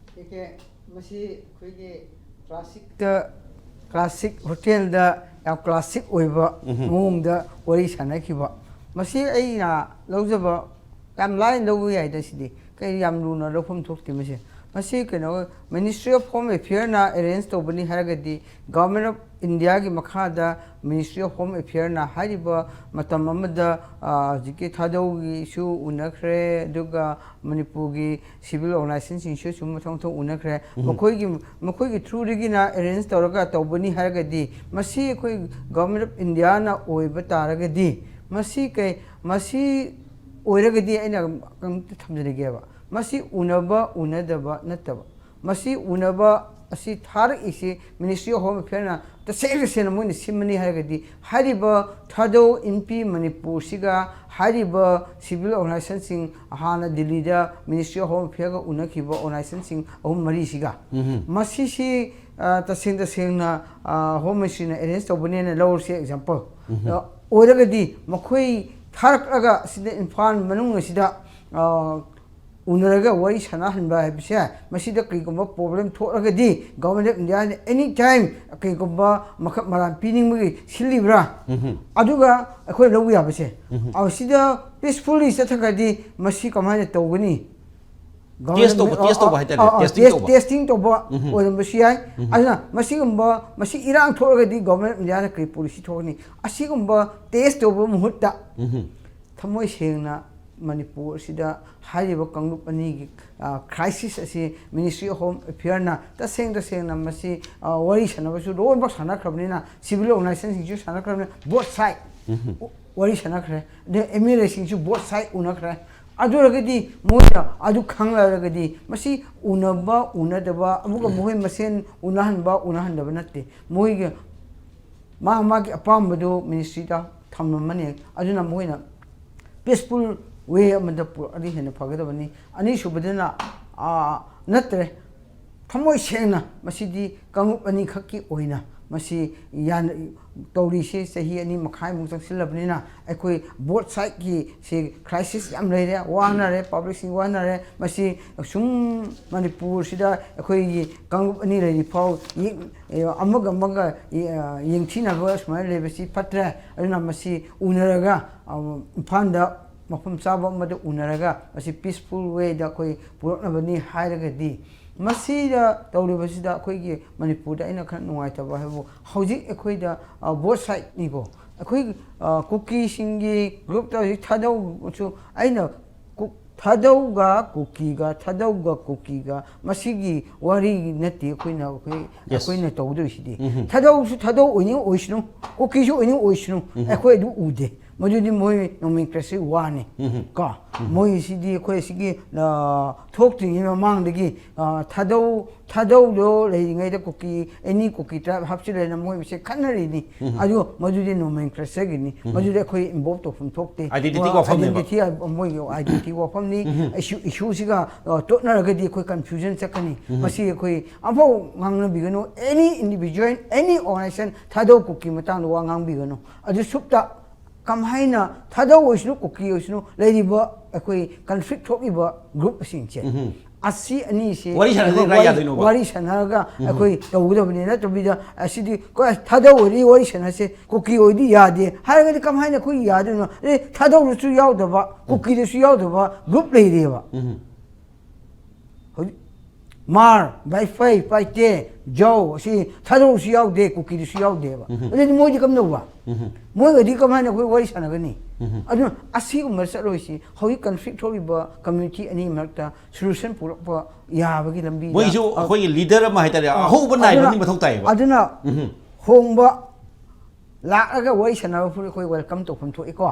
ꯃꯁꯤ ꯑꯩꯈꯣꯏꯒꯤ classicꯇ, classic hotelꯗ ꯌꯥꯝ classic ꯑꯣꯏꯕ ꯃꯑꯣꯡꯗ ꯋꯥꯔꯤ ꯁꯥꯟꯅꯈꯤꯕ꯫ ꯃꯁꯤ ꯑꯩꯅ ꯂꯧꯖꯕ ꯌꯥꯝ ꯂꯥꯏꯅ ꯂꯧꯕ ꯌꯥꯏꯗ꯫ ꯁꯤꯗꯤ ꯀꯩ ꯌꯥꯝ ꯂꯨꯅ ꯂꯧꯐꯝ ꯊꯣꯛꯇꯦ꯫ ꯃꯁꯤ, ꯃꯁꯤ ꯀꯩꯅꯣ, Ministry of Home Affairꯅ arrange ꯇꯧꯕꯅꯤ ꯍꯥꯏꯔꯒꯗꯤ, Government of Indiaꯒꯤ ꯃꯈꯥꯗ Ministry of Home Affairꯅ ꯍꯥꯏꯔꯤꯕ ꯃꯇꯝ ꯑꯃꯗ, ꯑ, ꯍꯧꯖꯤꯛꯀꯤ ꯊꯥꯗꯧꯒꯤꯁꯨ ꯎꯅꯈ꯭ꯔꯦ, ꯑꯗꯨꯒ ꯃꯅꯤꯄꯨꯔꯒꯤ civil organizationꯁꯤꯡꯁꯨ ꯁꯨꯝ ꯃꯊꯪ ꯃꯊꯪ ꯎꯅꯈ꯭ꯔꯦ꯫ ꯃꯈꯣꯏꯒꯤ, ꯃꯈꯣꯏꯒꯤ throughꯗꯒꯤꯅ arrange ꯇꯧꯔꯒ ꯇꯧꯕꯅꯤ ꯍꯥꯏꯔꯒꯗꯤ, ꯃꯁꯤ ꯑꯩꯈꯣꯏ Government of Indiaꯅ ꯑꯣꯏꯕ ꯇꯥꯔꯒꯗꯤ, ꯃꯁꯤ ꯀꯩ, ꯃꯁꯤ ꯑꯣꯏꯔꯒꯗꯤ ꯑꯩꯅ ꯑꯝꯇ ꯊꯝꯖꯔꯒꯦꯕ, ꯃꯁꯤ ꯎꯅꯕ ꯎꯅꯗꯕ ꯅꯠꯇꯕ, ꯃꯁꯤ ꯎꯅꯕ ꯑꯁꯤ ꯊꯥꯔꯛꯏꯁꯤ Ministry of Home Affairꯅ ꯇꯁꯦꯡ ꯇꯁꯦꯡꯅ ꯃꯣꯏꯅ ꯁꯤꯟꯕꯅꯤ ꯍꯥꯏꯔꯒꯗꯤ, ꯍꯥꯏꯔꯤꯕ ꯊꯥꯗꯧ ꯏꯟꯄꯤ ꯃꯅꯤꯄꯨꯔꯁꯤꯒ ꯍꯥꯏꯔꯤꯕ civil organizationꯁꯤꯡ, ꯍꯥꯟꯅ ꯗꯤꯜꯂꯤꯗ Ministry of Home Affairꯒ ꯎꯅꯈꯤꯕ organizationꯁꯤꯡ ꯑꯍꯨꯝ ꯃꯔꯤꯁꯤꯒ, ꯃꯁꯤꯁꯤ, ꯑ, ꯇꯁꯦꯡ ꯇꯁꯦꯡꯅ, ꯑ, Home Ministryꯅ arrange ꯇꯧꯕꯅꯦꯅ ꯂꯧꯔꯁꯤ example꯫ ꯑ, ꯑꯣꯏꯔꯒꯗꯤ ꯃꯈꯣꯏ ꯊꯥꯔꯛꯂꯒ ꯁꯤꯗ ꯏꯝꯐꯥꯜ ꯃꯅꯨꯡ ꯑꯁꯤꯗ, ꯑ, ꯎꯅꯔꯒ ꯋꯥꯔꯤ ꯁꯥꯟꯅꯍꯟꯕ ꯍꯥꯏꯕꯁꯦ, ꯃꯁꯤꯗ ꯀꯩꯒꯨꯝꯕ problem ꯊꯣꯛꯂꯒꯗꯤ Government of Indiaꯅ any time ꯀꯩꯒꯨꯝꯕ ꯃꯈꯛ ꯃꯔꯥꯟ ꯄꯤꯅꯤꯡꯕꯒꯤ ꯁꯤꯜꯂꯤꯕ꯭ꯔꯥ? ꯑꯗꯨꯒ ꯑꯩꯈꯣꯏ ꯂꯧꯕ ꯌꯥꯕꯁꯦ, ꯑ, ꯁꯤꯗ peacefully ꯆꯠꯊꯈ꯭ꯔꯗꯤ ꯃꯁꯤ ꯀꯃꯥꯏꯅ ꯇꯧꯒꯅꯤ? Government, ꯇꯦꯁ ꯇꯧꯕ, ꯇꯦꯁ ꯇꯧꯕ ꯍꯥꯏꯇꯥꯔꯦ, ꯑ, ꯑ, testing test- ꯇꯧꯕ꯫ testing ꯇꯧꯕ ꯑꯣꯏꯔꯝꯕꯁꯨ ꯌꯥꯏ꯫ ꯑꯗꯨꯅ ꯃꯁꯤꯒꯨꯝꯕ, ꯃꯁꯤ ꯏꯔꯥꯡ ꯊꯣꯛꯂꯒꯗꯤ Government of Indiaꯅ ꯀꯔꯤ policy ꯊꯣꯛꯀꯅꯤ? ꯑꯁꯤꯒꯨꯝꯕ test ꯇꯧꯕ ꯃꯍꯨꯠꯇ ꯊꯃꯣꯏ ꯁꯦꯡꯅ ꯃꯅꯤꯄꯨꯔ ꯑꯁꯤꯗ ꯍꯥꯏꯔꯤꯕ ꯀꯥꯡꯂꯨꯞ ꯑꯅꯤꯒꯤ, ꯑ, crisis ꯑꯁꯤ Ministry of Home Affairꯅ ꯇꯁꯦꯡ ꯇꯁꯦꯡꯅ ꯃꯁꯤ, ꯑ, ꯋꯥꯔꯤ ꯁꯥꯟꯅꯕꯁꯨ ꯂꯣꯏꯅꯃꯛ ꯁꯥꯟꯅꯈ꯭ꯔꯕꯅꯤꯅ, civil organizationꯁꯤꯡꯁꯨ ꯁꯥꯟꯅꯈ꯭ꯔꯕꯅꯤꯅ, both side ꯋꯥꯔꯤ ꯁꯥꯟꯅꯈ꯭ꯔꯦ꯫ ꯑꯗꯩ MLAꯁꯤꯡꯁꯨ both side ꯎꯅꯈ꯭ꯔꯦ꯫ ꯑꯗꯨ ꯑꯣꯏꯔꯒꯗꯤ ꯃꯣꯏꯅ ꯑꯗꯨ ꯈꯪꯂꯔꯒꯗꯤ ꯃꯁꯤ ꯎꯅꯕ ꯎꯅꯗꯕ ꯑꯃꯒ ꯃꯈꯣꯏ ꯃꯁꯦꯟ ꯎꯅꯍꯟꯕ ꯎꯅꯍꯟꯗꯕ ꯅꯠꯇꯦ꯫ ꯃꯣꯏꯒꯤ ꯃꯥ ꯃꯥꯒꯤ ꯑꯄꯥꯝꯕꯗꯨ ꯃꯤꯅꯤꯁꯇ꯭ꯔꯤꯗ ꯊꯝꯂꯝꯃꯅꯤ꯫ ꯑꯗꯨꯅ ꯃꯣꯏꯅ ꯄꯤꯁꯐꯨꯜ ꯋꯦ ꯑꯃꯗ ꯄꯨꯔꯛꯑꯗꯤ ꯍꯦꯟꯅ ꯐꯒꯗꯕꯅꯤ꯫ ꯑꯅꯤꯁꯨꯕꯗꯅ, ꯑꯥ, ꯅꯠꯇ꯭ꯔꯦ, ꯊꯃꯣꯏ ꯁꯦꯡꯅ ꯃꯁꯤꯗꯤ ꯀꯥꯡꯂꯨꯞ ꯑꯅꯤꯈꯛꯀꯤ ꯑꯣꯏꯅ ꯃꯁꯤ ꯌꯥꯟ-, ꯇꯧꯔꯤꯁꯤ ꯆꯍꯤ ꯑꯅꯤ ꯃꯈꯥꯏꯃꯨꯛ ꯆꯪꯁꯤꯜꯂꯕꯅꯤꯅ ꯑꯩꯈꯣꯏ ꯕꯣꯠ ꯁꯥꯏꯠꯀꯤ ꯁꯤ ꯀ꯭ꯔꯥꯏꯁꯤꯁ ꯌꯥꯝ ꯂꯩꯔꯦ, ꯋꯥꯅꯔꯦ, ꯄꯕ꯭ꯂꯤꯛꯁꯤꯡ ꯋꯥꯅꯔꯦ꯫ ꯃꯁꯤ ꯁꯨꯝ ꯃꯅꯤꯄꯨꯔꯁꯤꯗ ꯑꯩꯈꯣꯏꯒꯤ ꯀꯥꯡꯂꯨꯞ ꯑꯅꯤ ꯂꯩꯔꯤ ꯐꯥꯎ ꯌꯦ-, ꯑꯃꯒ ꯑꯃꯒ ꯌꯦ-, ꯌꯦꯡꯊꯤꯅꯕ ꯁꯨꯃꯥꯏꯅ ꯂꯩꯕꯁꯤ ꯐꯠꯇ꯭ꯔꯦ꯫ ꯑꯗꯨꯅ ꯃꯁꯤ ꯎꯅꯔꯒ, ꯑ, ꯏꯝꯐꯥꯜꯗ ꯃꯐꯝ ꯆꯥꯕ ꯑꯃꯗ ꯎꯅꯔꯒ ꯃꯁꯤ ꯄꯤꯁꯐꯨꯜ ꯋꯦꯗ ꯑꯩꯈꯣꯏ ꯄꯨꯔꯛꯅꯕꯅꯤ ꯍꯥꯏꯔꯒꯗꯤ, ꯃꯁꯤꯗ ꯇꯧꯔꯤꯕꯁꯤꯗ ꯑꯩꯈꯣꯏꯒꯤ ꯃꯅꯤꯄꯨꯔꯗ ꯑꯩꯅ ꯈꯔ ꯅꯨꯡꯉꯥꯏꯇꯕ ꯍꯥꯏꯕꯨ ꯍꯧꯖꯤꯛ ꯑꯩꯈꯣꯏꯗ, ꯑ, ꯕꯣꯠ ꯁꯥꯏꯠꯅꯤꯀꯣ꯫ ꯑꯩꯈꯣꯏ, ꯑ, ꯀꯨꯀꯤꯁꯤꯡꯒꯤ ꯒ꯭ꯔꯨꯞꯇ ꯍꯧꯖꯤꯛ ꯊꯥꯗꯧꯁꯨ ꯑꯩꯅ ꯀꯨ-, ꯊꯥꯗꯧꯒ ꯀꯨꯀꯤꯒ, ꯊꯥꯗꯧꯒ ꯀꯨꯀꯤꯒ ꯃꯁꯤꯒꯤ ꯋꯥꯔꯤ ꯅꯠꯇꯦ ꯑꯩꯈꯣꯏꯅ, ꯑꯩꯈꯣꯏ, Yes. ꯑꯩꯈꯣꯏꯅ ꯇꯧꯗꯣꯏꯁꯤꯗꯤ꯫ ꯎꯝꯍꯨꯝ꯫ ꯊꯥꯗꯧꯁꯨ ꯊꯥꯗꯧ ꯑꯣꯏꯅꯤꯡ ꯑꯣꯏꯁꯅꯨ, ꯀꯨꯀꯤꯁꯨ ꯑꯣꯏꯅꯤꯡ ꯑꯣꯏꯁꯅꯨ, ꯎꯝꯍꯨꯝ꯫ ꯑꯩꯈꯣꯏ ꯑꯗꯨ ꯎꯗꯦ꯫ ꯃꯗꯨꯗꯤ ꯃꯣꯏ nomenclature ꯋꯥꯅꯤ꯫ ꯎꯝꯍꯨꯝ꯫ ꯀꯣ? ꯎꯝꯍꯨꯝ꯫ ꯃꯣꯏꯁꯤꯗꯤ ꯑꯩꯈꯣꯏ ꯁꯤꯒꯤ, ꯑ, ꯊꯣꯛꯇ꯭ꯔꯤꯉꯩ ꯃꯃꯥꯡꯗꯒꯤ, ꯑ, ꯊꯥꯗꯧ, ꯊꯥꯗꯧꯗꯣ ꯂꯩꯔꯤꯉꯩꯗ ꯀꯨꯀꯤ, any ꯀꯨꯀꯤ tribe ꯍꯥꯞꯆꯤꯜꯂꯦꯅ ꯃꯣꯏ ꯃꯁꯦ ꯈꯠꯅꯔꯤꯅꯤ꯫ ꯎꯝꯍꯨꯝ꯫ ꯑꯗꯨ ꯃꯗꯨꯗꯤ nomenclatureꯒꯤꯅꯤ꯫ ꯎꯝꯍꯨꯝ꯫ ꯃꯗꯨꯗꯤ ꯑꯩꯈꯣꯏ involve ꯇꯧꯐꯝ ꯊꯣꯛꯇꯦ꯫ Identity ꯃꯣꯏ ꯋꯥꯐꯝꯅꯦꯕ꯫ Identity ꯍꯥꯏꯕ, ꯃꯣꯏꯒꯤ identity ꯋꯥꯐꯝꯅꯤ꯫ ꯎꯝꯍꯨꯝ꯫ Issue, issueꯁꯤꯒ, ꯑ, ꯇꯣꯠꯅꯔꯒꯗꯤ ꯑꯩꯈꯣꯏ confusion ꯆꯠꯀꯅꯤ꯫ ꯎꯝꯍꯨꯝ꯫ ꯃꯁꯤ ꯑꯩꯈꯣꯏ ꯑꯃꯐꯥꯎ ꯉꯥꯡꯅꯕꯤꯒꯅꯨ꯫ Any individual, any organization ꯊꯥꯗꯧ ꯀꯨꯀꯤ ꯃꯇꯥꯡꯗ ꯋꯥ ꯉꯥꯡꯕꯤꯒꯅꯨ꯫ ꯑꯗꯨ ꯁꯨꯞꯇ ꯀꯃꯥꯏꯅ ꯊꯥꯗꯧ ꯑꯣꯏꯁꯅꯨ, ꯀꯨꯀꯤ ꯑꯣꯏꯁꯅꯨ, ꯂꯩꯔꯤꯕ ꯑꯩꯈꯣꯏ conflict ꯊꯣꯛꯂꯤꯕ group ꯁꯤꯡꯁꯦ, ꯎꯝꯍꯨꯝ꯫ ꯑꯁꯤ ꯑꯅꯤꯁꯦ ꯋꯥꯔꯤ ꯁꯥꯟꯅꯗ꯭ꯔꯗꯤ ꯑꯩꯈꯣꯏ ꯀꯥꯏ ꯋꯥꯔꯤ, ꯌꯥꯗꯣꯏꯅꯣꯕ? ꯋꯥꯔꯤ ꯁꯥꯟꯅꯔꯒ ꯎꯝꯍꯨꯝ꯫ ꯑꯩꯈꯣꯏ ꯇꯧꯒꯗꯕꯅꯤ꯫ ꯅꯠꯇꯕꯤꯗ ꯑꯁꯤꯗꯤ ꯀꯣ-, ꯊꯥꯗꯧ ꯑꯣꯏꯔꯗꯤ ꯋꯥꯔꯤ ꯁꯥꯟꯅꯁꯦ, ꯀꯨꯀꯤ ꯑꯣꯏꯗꯤ ꯌꯥꯗꯦ ꯍꯥꯏꯔꯒꯗꯤ ꯀꯃꯥꯏꯅ ꯑꯩꯈꯣꯏ ꯌꯥꯗꯣꯏꯅꯣ? ꯑꯦ, ꯊꯥꯗꯧꯗꯁꯨ ꯌꯥꯎꯗꯕ, ꯎꯝ꯫ ꯀꯨꯀꯤꯗꯁꯨ ꯌꯥꯎꯗꯕ group ꯂꯩꯔꯦꯕ꯫ ꯎꯝꯍꯨꯝ꯫ ꯍꯧꯖꯤꯛ ꯃꯥꯔ, ꯕꯥꯏꯐꯩ, ꯄꯥꯏꯇꯦ, ꯖꯧ, ꯑꯁꯤ ꯊꯥꯗꯧꯁꯨ ꯌꯥꯎꯗꯦ, ꯀꯨꯀꯤꯗꯁꯨ ꯌꯥꯎꯗꯦꯕ꯫ ꯎꯝꯍꯨꯝ꯫ ꯑꯗꯨꯗꯤ ꯃꯣꯏꯗꯤ ꯀꯝꯗꯧꯕ? ꯎꯝꯍꯨꯝ꯫ ꯃꯣꯏꯒꯗꯤ ꯀꯃꯥꯏꯅ ꯑꯩꯈꯣꯏ ꯋꯥꯔꯤ ꯁꯥꯟꯅꯒꯅꯤ? ꯎꯝꯍꯨꯝ꯫ ꯑꯗꯨꯅ ꯑꯁꯤꯒꯨꯝꯕ ꯆꯠꯂꯣꯏꯁꯤ꯫ ꯍꯧꯖꯤꯛ conflict ꯊꯣꯛꯂꯤꯕ community ꯑꯅꯤ ꯃꯔꯛꯇ solution ꯄꯨꯔꯛꯄ ꯌꯥꯕꯒꯤ ꯂꯝꯕꯤꯗ ꯃꯣꯏꯁꯨ ꯑ, ꯑꯩꯈꯣꯏꯒꯤ leader ꯑꯃ ꯍꯥꯏꯇꯥꯔꯦ, ꯑ, ꯑꯍꯧꯕ ꯅꯥꯏꯕ ꯑꯗꯨꯅ, ꯃꯤ ꯃꯊꯧ ꯇꯥꯏꯌꯦꯕ꯫ ꯑꯗꯨꯅ ꯎꯝꯍꯨꯝ꯫ ꯍꯣꯡꯕ ꯂꯥꯛꯂꯒ ꯋꯥꯔꯤ ꯁꯥꯟꯅꯕ ꯐꯥꯎ ꯑꯩꯈꯣꯏ welcome ꯇꯧꯐꯝ ꯊꯣꯛꯏꯀꯣ꯫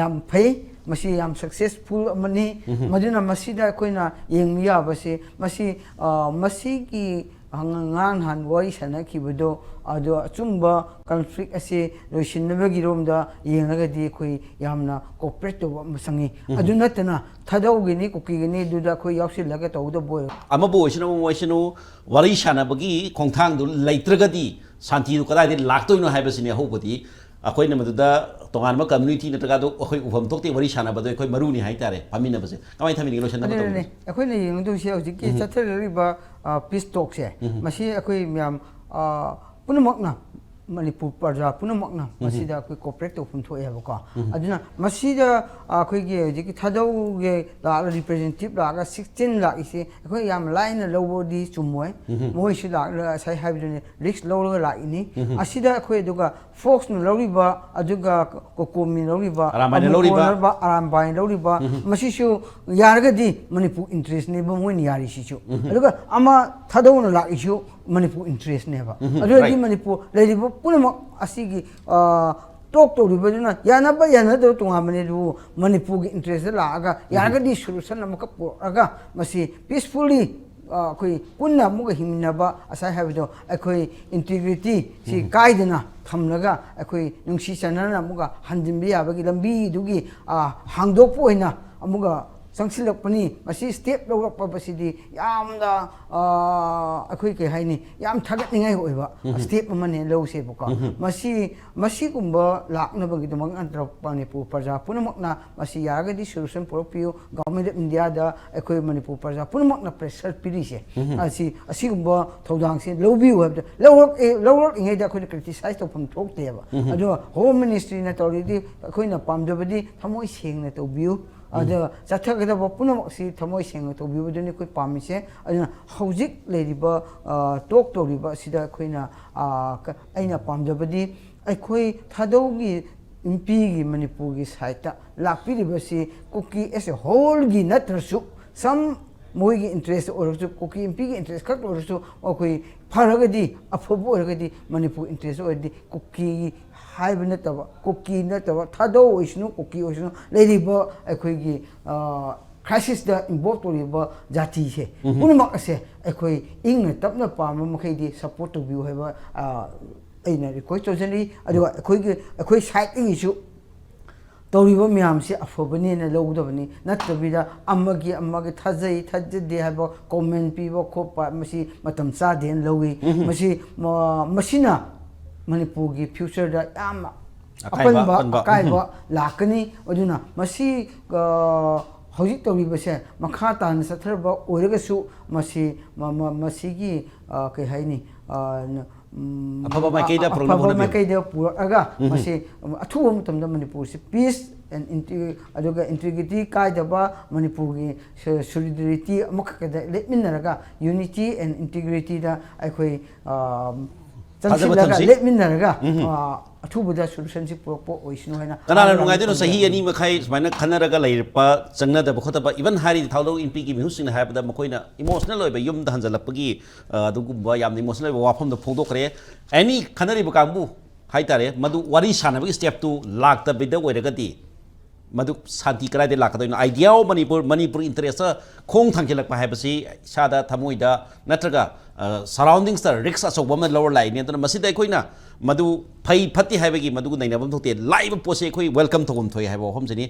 ꯌꯥꯝ ꯐꯩ꯫ ꯃꯁꯤ ꯌꯥꯝ successful ꯑꯃꯅꯤ꯫ ꯃꯗꯨꯅ ꯃꯁꯤꯗ ꯑꯩꯈꯣꯏꯅ ꯌꯦꯡꯕ ꯌꯥꯕꯁꯤ, ꯃꯁꯤ, ꯑ, ꯃꯁꯤꯒꯤ ꯉꯔꯥꯡ ꯅꯍꯥꯟ ꯋꯥꯔꯤ ꯁꯥꯟꯅꯈꯤꯕꯗꯣ, ꯑꯗꯣ ꯑꯆꯨꯝꯕ conflict ꯑꯁꯤ ꯂꯣꯏꯁꯤꯟꯅꯕꯒꯤꯔꯣꯝꯗ ꯌꯦꯡꯂꯒꯗꯤ ꯑꯩꯈꯣꯏ ꯌꯥꯝꯅ cooperate ꯇꯧꯕ ꯑꯃ ꯆꯪꯉꯤ꯫ ꯑꯗꯨ ꯅꯠꯇꯅ ꯊꯥꯗꯧꯒꯤꯅꯤ, ꯀꯨꯀꯤꯒꯤꯅꯤ, ꯑꯗꯨꯗ ꯑꯩꯈꯣꯏ ꯌꯥꯎꯁꯤꯜꯂꯒ ꯇꯧꯒꯗꯕ ꯑꯣꯏꯔꯣ꯫ ꯑꯃꯕꯨ ꯑꯣꯏꯁꯅꯨ, ꯑꯃꯕꯨ ꯑꯣꯏꯁꯅꯨ, ꯋꯥꯔꯤ ꯁꯥꯟꯅꯕꯒꯤ ꯈꯣꯡꯊꯥꯡꯗꯨ ꯂꯩꯇ꯭ꯔꯒꯗꯤ ꯁꯥꯟꯇꯤꯗꯨ ꯀꯗꯥꯏꯗꯒꯤ ꯂꯥꯛꯇꯣꯏꯅꯣ ꯍꯥꯏꯕꯁꯤꯅꯤ ꯑꯍꯧꯕꯗꯤ꯫ ꯑꯩꯈꯣꯏꯅ ꯃꯗꯨꯗ ꯇꯣꯉꯥꯟꯕ community ꯅꯠꯇ꯭ꯔꯒ ꯑꯗꯨ ꯑꯩꯈꯣꯏ ꯎꯐꯝ ꯊꯣꯛꯇꯦ, ꯋꯥꯔꯤ ꯁꯥꯟꯅꯕꯗꯣ ꯑꯩꯈꯣꯏ ꯃꯔꯨꯅꯤ ꯍꯥꯏꯇꯥꯔꯦ, ꯐꯝꯃꯤꯟꯅꯕꯁꯦ꯫ ꯀꯃꯥꯏꯅ ꯊꯝꯕꯤꯅꯤꯡꯉꯤ ꯂꯣꯏꯁꯤꯟꯅꯕ ꯑꯗꯨꯅꯅꯦ ꯇꯧꯕꯁꯦ? ꯑꯩꯈꯣꯏꯅ ꯌꯦꯡꯒꯗꯧꯔꯤꯁꯦ ꯍꯧꯖꯤꯛꯀꯤ ꯆꯠꯊꯔꯛꯂꯤꯕ, ꯑ, peace talkꯁꯦ, ꯃꯁꯤ ꯑꯩꯈꯣꯏ ꯃꯌꯥꯝ, ꯑ, ꯄꯨꯝꯅꯃꯛꯅ, ꯃꯅꯤꯄꯨꯔ ꯄ꯭ꯔꯖꯥ ꯄꯨꯝꯅꯃꯛꯅ ꯃꯁꯤꯗ ꯑꯩꯈꯣꯏ cooperate ꯇꯧꯐꯝ ꯊꯣꯛꯑꯦꯕꯀꯣ꯫ ꯑꯗꯨꯅ ꯃꯁꯤꯗ, ꯑ, ꯑꯩꯈꯣꯏꯒꯤ ꯍꯧꯖꯤꯛꯀꯤ ꯊꯥꯗꯧꯒꯤ ꯂꯥꯛꯂ representative ꯂꯥꯛꯂꯒ sixteen ꯂꯥꯛꯏꯁꯦ ꯑꯩꯈꯣꯏ ꯌꯥꯝ ꯂꯥꯏꯅ ꯂꯧꯕꯗꯤ ꯆꯨꯝꯃꯣꯏ꯫ ꯃꯣꯏꯁꯨ ꯂꯥꯛꯂꯒ ꯉꯁꯥꯏ ꯍꯥꯏꯕꯗꯨꯅꯤ, risk ꯂꯧꯔꯒ ꯂꯥꯛꯏꯅꯤ꯫ ꯑꯁꯤꯗ ꯑꯩꯈꯣꯏ ꯑꯗꯨꯒ ꯐꯣꯛꯁꯅ ꯂꯧꯔꯤꯕ, ꯑꯗꯨꯒ ꯀꯣꯀꯣꯃꯤ ꯂꯧꯔꯤꯕ, ꯑꯔꯥꯝꯕꯥꯏꯅ ꯑꯃꯨꯛ ꯂꯧꯔꯤꯕ꯫ ꯀꯣꯟꯅꯕ ꯑꯔꯥꯝꯕꯥꯏꯅ ꯂꯧꯔꯤꯕ, ꯃꯁꯤꯁꯨ ꯌꯥꯔꯒꯗꯤ ꯃꯅꯤꯄꯨꯔ interestꯅꯦꯕ ꯃꯣꯏꯅ ꯌꯥꯔꯤꯁꯤꯁꯨ꯫ ꯑꯗꯨꯒ ꯑꯃ ꯊꯥꯗꯧꯅ ꯂꯥꯛꯏꯁꯨ ꯃꯅꯤꯄꯨꯔ interestꯅꯦꯕ꯫ ꯑꯗꯨ ꯑꯣꯏꯔꯗꯤ right꯫ ꯃꯅꯤꯄꯨꯔ ꯂꯩꯔꯤꯕ ꯄꯨꯝꯅꯃꯛ ꯑꯁꯤꯒꯤ, ꯑ, talk ꯇꯧꯔꯤꯕꯗꯨꯅ ꯌꯥꯅꯕ ꯌꯥꯅꯗꯕ ꯇꯣꯉꯥꯟꯕꯅꯦ, ꯑꯗꯨꯕꯨ ꯃꯅꯤꯄꯨꯔꯒꯤ interestꯇ ꯂꯥꯛꯂꯒ ꯌꯥꯔꯒꯗꯤ solution ꯑꯃꯈꯛ ꯄꯨꯔꯛꯂꯒ ꯃꯁꯤ peacefully, ꯑ, ꯑꯩꯈꯣꯏ ꯄꯨꯟꯅ ꯑꯃꯨꯛꯀ ꯍꯤꯡꯃꯤꯟꯅꯕ, ꯉꯁꯥꯏ ꯍꯥꯏꯕꯗꯣ ꯑꯩꯈꯣꯏ integrity ꯁꯤ ꯀꯥꯏꯗꯅ ꯊꯝꯂꯒ ꯑꯩꯈꯣꯏ ꯅꯨꯡꯁꯤ ꯆꯥꯟꯅꯅ ꯑꯃꯨꯛꯀ ꯍꯟꯖꯤꯟꯕ ꯌꯥꯕꯒꯤ ꯂꯝꯕꯤꯗꯨꯒꯤ, ꯑ, ꯍꯥꯡꯗꯣꯛꯄ ꯑꯣꯏꯅ ꯑꯃꯨꯛꯀ ꯆꯪꯁꯤꯜꯂꯛꯄꯅꯤ꯫ ꯃꯁꯤ step ꯂꯧꯔꯛꯄꯁꯤꯗꯤ ꯌꯥꯝꯅ, ꯑ, ꯑꯩꯈꯣꯏ ꯀꯩ ꯍꯥꯏꯅꯤ, ꯌꯥꯝ ꯊꯥꯒꯠꯅꯤꯡꯉꯥꯏ ꯑꯣꯏꯕ step ꯑꯃꯅꯦ ꯂꯧꯁꯦꯕꯀꯣ꯫ ꯃꯁꯤ, ꯃꯁꯤꯒꯨꯝꯕ ꯂꯥꯛꯅꯕꯒꯤꯗꯃꯛ ꯅꯠꯇ꯭ꯔ ꯃꯅꯤꯄꯨꯔ ꯄ꯭ꯔꯖꯥ ꯄꯨꯝꯅꯃꯛꯅ ꯃꯁꯤ ꯌꯥꯔꯒꯗꯤ solution ꯄꯨꯔꯛꯄꯤꯌꯨ꯫ Government of Indiaꯗ ꯑꯩꯈꯣꯏ ꯃꯅꯤꯄꯨꯔ ꯄ꯭ꯔꯖꯥ ꯄꯨꯝꯅꯃꯛꯅ pressure ꯄꯤꯔꯤꯁꯦ꯫ ꯑꯁꯤ, ꯑꯁꯤꯒꯨꯝꯕ ꯊꯧꯗꯥꯡꯁꯤ ꯂꯧꯕꯤꯌꯨ ꯍꯥꯏꯕꯗ ꯂꯧꯔꯛꯑꯦ, ꯂꯧꯔꯛꯂꯤꯉꯩꯗ ꯑꯩꯈꯣꯏꯅ criticize ꯇꯧꯐꯝ ꯊꯣꯛꯇꯦꯕ꯫ ꯑꯗꯨꯒ Home Ministryꯅ ꯇꯧꯔꯤꯗꯤ ꯑꯩꯈꯣꯏꯅ ꯄꯥꯝꯖꯕꯗꯤ ꯊꯃꯣꯏ ꯁꯦꯡꯅ ꯇꯧꯕꯤꯌꯨ꯫ ꯑꯗ ꯆꯠꯊꯒꯗꯕ ꯄꯨꯝꯅꯃꯛꯁꯤ ꯊꯃꯣꯏ ꯁꯦꯡꯅ ꯇꯧꯕꯤꯕꯗꯨꯅꯤ ꯑꯩꯈꯣꯏ ꯄꯥꯝꯃꯤꯁꯦ꯫ ꯑꯗꯨꯅ ꯍꯧꯖꯤꯛ ꯂꯩꯔꯤꯕ, ꯑ, talk ꯇꯧꯔꯤꯕ ꯑꯁꯤꯗ ꯑꯩꯈꯣꯏꯅ, ꯑ, ꯀ-, ꯑꯩꯅ ꯄꯥꯝꯖꯕꯗꯤ ꯑꯩꯈꯣꯏ ꯊꯥꯗꯧꯒꯤ ꯅꯨꯄꯤꯒꯤ ꯃꯅꯤꯄꯨꯔꯒꯤ sideꯇ ꯂꯥꯛꯄꯤꯔꯤꯕꯁꯤ ꯀꯨꯀꯤ as a wholeꯒꯤ ꯅꯠꯇ꯭ꯔꯁꯨ some ꯃꯣꯏꯒꯤ ꯏꯟꯇꯔꯦꯁ ꯑꯣꯏꯔꯁꯨ, ꯀꯨꯀꯤ ꯏꯝꯄꯤꯒꯤ ꯏꯟꯇꯔꯦꯁ ꯈꯛ ꯑꯣꯏꯔꯁꯨ, ꯑꯩꯈꯣꯏ ꯐꯔꯒꯗꯤ, ꯑꯐꯕ ꯑꯣꯏꯔꯒꯗꯤ, ꯃꯅꯤꯄꯨꯔ ꯏꯟꯇꯔꯦꯁ ꯑꯣꯏꯔꯗꯤ, ꯀꯨꯀꯤ ꯍꯥꯏꯕ ꯅꯠꯇꯕ, ꯀꯨꯀꯤ ꯅꯠꯇꯕ, ꯊꯥꯗꯧ ꯑꯣꯏꯁꯅꯨ, ꯀꯨꯀꯤ ꯑꯣꯏꯁꯅꯨ, ꯂꯩꯔꯤꯕ ꯑꯩꯈꯣꯏꯒꯤ, ꯑ, ꯀ꯭ꯔꯥꯏꯁꯤꯁꯇ ꯏꯟꯚꯣꯜꯕ ꯇꯧꯔꯤꯕ ꯖꯥꯇꯤꯁꯦ, ꯎꯝ꯫ ꯄꯨꯝꯅꯃꯛ ꯑꯁꯦ ꯑꯩꯈꯣꯏ ꯏꯪꯅ ꯇꯞꯅ ꯄꯥꯝꯕ ꯃꯈꯩꯗꯤ ꯁꯞꯄꯣꯔꯠ ꯇꯧꯕꯤꯌꯨ ꯍꯥꯏꯕ, ꯑ, ꯑꯩꯅ ꯔꯤꯀ꯭ꯋꯦꯁ ꯇꯧꯖꯔꯤ꯫ ꯑꯗꯨꯒ ꯑꯩꯈꯣꯏꯒꯤ, ꯑꯩꯈꯣꯏ ꯁꯥꯏꯠꯇꯒꯤꯁꯨ ꯇꯧꯔꯤꯕ ꯃꯌꯥꯝꯁꯦ ꯑꯐꯕꯅꯦꯅ ꯂꯧꯒꯗꯕꯅꯤ, ꯅꯠꯇꯕꯤꯗ ꯑꯃꯒꯤ ꯑꯃꯒꯤ ꯊꯥꯖꯩ ꯊꯥꯖꯗꯦ ꯍꯥꯏꯕ ꯀꯣꯃꯦꯟ ꯄꯤꯕ ꯈꯣꯠꯄ, ꯃꯁꯤ ꯃꯇꯝ ꯆꯥꯗꯦꯅ ꯂꯧꯏ꯫ ꯎꯝ꯫ ꯃꯁꯤ, ꯃ-, ꯃꯁꯤꯅ ꯃꯅꯤꯄꯨꯔꯒꯤ ꯐ꯭ꯌꯨꯆꯔꯗ ꯌꯥꯝ ꯑꯀꯥꯏꯕ, ꯑꯀꯟꯕ, ꯑꯄꯟꯕ, ꯎꯝ꯫ ꯑꯀꯥꯏꯕ ꯂꯥꯛꯀꯅꯤ꯫ ꯑꯗꯨꯅ ꯃꯁꯤ, ꯑ, ꯍꯧꯖꯤꯛ ꯇꯧꯔꯤꯕꯁꯦ ꯃꯈꯥ ꯇꯥꯅ ꯆꯠꯊꯔꯕ ꯑꯣꯏꯔꯒꯁꯨ, ꯃꯁꯤ, ꯃ-, ꯃ-, ꯃꯁꯤꯒꯤ, ꯑ, ꯀꯩ ꯍꯥꯏꯅꯤ, ꯑ, ꯎꯝ, ꯑꯐꯕ ꯃꯥꯏꯀꯩꯗ ꯑ-, ꯄꯨꯔꯛꯅꯕ ꯑꯐꯕ ꯍꯣꯠꯅꯕꯤꯌꯨ꯫ ꯃꯥꯏꯀꯩꯗ ꯄꯨꯔꯛꯑꯒ, ꯎꯝ꯫ ꯃꯁꯤ, ꯎꯝ, ꯑꯊꯨꯕ ꯃꯇꯝꯗ ꯃꯅꯤꯄꯨꯔꯁꯤ ꯄꯤꯁ ꯑꯦꯟ ꯏꯟꯇꯤ-, ꯑꯗꯨꯒ ꯏꯟꯇꯤꯒ꯭ꯔꯤꯇꯤ ꯀꯥꯏꯗꯕ, ꯃꯅꯤꯄꯨꯔꯒꯤ ꯁꯣ-, ꯁꯣꯂꯤꯗꯔꯤꯇꯤ ꯑꯃꯈꯛꯇꯗ ꯂꯦꯞꯃꯤꯟꯅꯔꯒ, ꯌꯨꯅꯤꯇꯤ ꯑꯦꯟ ꯏꯟꯇꯤꯒ꯭ꯔꯤꯇꯤꯗ ꯑꯩꯈꯣꯏ, ꯑ, ꯊꯥꯖꯕ ꯆꯪꯁꯤꯜꯂꯒ ꯊꯝꯁꯤ꯫ ꯂꯦꯞꯃꯤꯟꯅꯔꯒ, ꯎꯝ꯫ ꯑ, ꯑꯊꯨꯕꯗ ꯁꯣꯂꯨꯁꯟꯁꯤ ꯄꯨꯔꯛꯄ ꯑꯣꯏꯁꯅꯨ ꯍꯥꯏꯅ ꯀꯅꯥꯅ ꯍꯥꯏꯔꯒ ꯅꯨꯡꯉꯥꯏꯗꯣꯏꯅꯣ? ꯆꯍꯤ ꯑꯅꯤ ꯃꯈꯥꯏ ꯁꯨꯃꯥꯏꯅ ꯈꯟꯅꯔꯒ ꯂꯩꯔꯛꯄ, ꯆꯪꯅꯗꯕ ꯈꯣꯠꯇꯕ, ꯏꯚꯟ ꯍꯥꯏꯔꯤꯗꯤ ꯊꯥꯎꯂꯧ ꯏꯝꯄꯤꯒꯤ ꯃꯤꯍꯨꯠꯁꯤꯡꯅ ꯍꯥꯏꯕꯗ ꯃꯈꯣꯏꯅ ꯏꯃꯣꯁꯅꯦꯜ ꯑꯣꯏꯕ ꯌꯨꯝꯗ ꯍꯟꯖꯜꯂꯛꯄꯒꯤ, ꯑ, ꯑꯗꯨꯒꯨꯝꯕ ꯌꯥꯝꯅ ꯏꯃꯣꯁꯅꯦꯜ ꯑꯣꯏꯕ ꯋꯥꯐꯝꯗ ꯐꯣꯡꯗꯣꯛꯈ꯭ꯔꯦ꯫ ꯑꯦꯅꯤ ꯈꯟꯅꯔꯤꯕ ꯀꯥꯡꯕꯨ ꯍꯥꯏꯇꯥꯔꯦ, ꯃꯗꯨ ꯋꯥꯔꯤ ꯁꯥꯟꯅꯕꯒꯤ ꯁ꯭ꯇꯦꯞꯇꯨ ꯂꯥꯛꯇꯕꯤꯗ ꯑꯣꯏꯔꯒꯗꯤ ꯃꯗꯨ ꯁꯥꯟꯇꯤ ꯀꯗꯥꯏꯗ ꯂꯥꯛꯀꯗꯣꯏꯅꯣ? Idea of Manipur, Manipur interest ꯈꯣꯡ ꯊꯥꯡꯖꯤꯜꯂꯛꯄ ꯍꯥꯏꯕꯁꯤ ꯏꯁꯥꯗ, ꯊꯃꯣꯏꯗ ꯅꯠꯇ꯭ꯔꯒ, ꯑ, ꯁꯔꯥꯎꯟꯗꯤꯡꯁꯇ ꯔꯤꯛꯁ ꯑꯆꯧꯕ ꯑꯃ ꯂꯧꯔ ꯂꯥꯛꯏꯅꯤ꯫ ꯑꯗꯨꯅ ꯃꯁꯤꯗ ꯑꯩꯈꯣꯏꯅ ꯃꯗꯨ ꯐꯩ ꯐꯠꯇꯦ ꯍꯥꯏꯕꯒꯤ ꯃꯗꯨꯒ ꯅꯩꯅꯐꯝ ꯊꯣꯛꯇꯦ꯫ ꯂꯥꯛꯏꯕ ꯄꯣꯠꯁꯦ ꯑꯩꯈꯣꯏ ꯋꯦꯜꯀꯝ ꯇꯧꯐꯝ ꯊꯣꯛꯏ ꯍꯥꯏꯕ ꯋꯥꯐꯝꯁꯤꯅꯤ꯫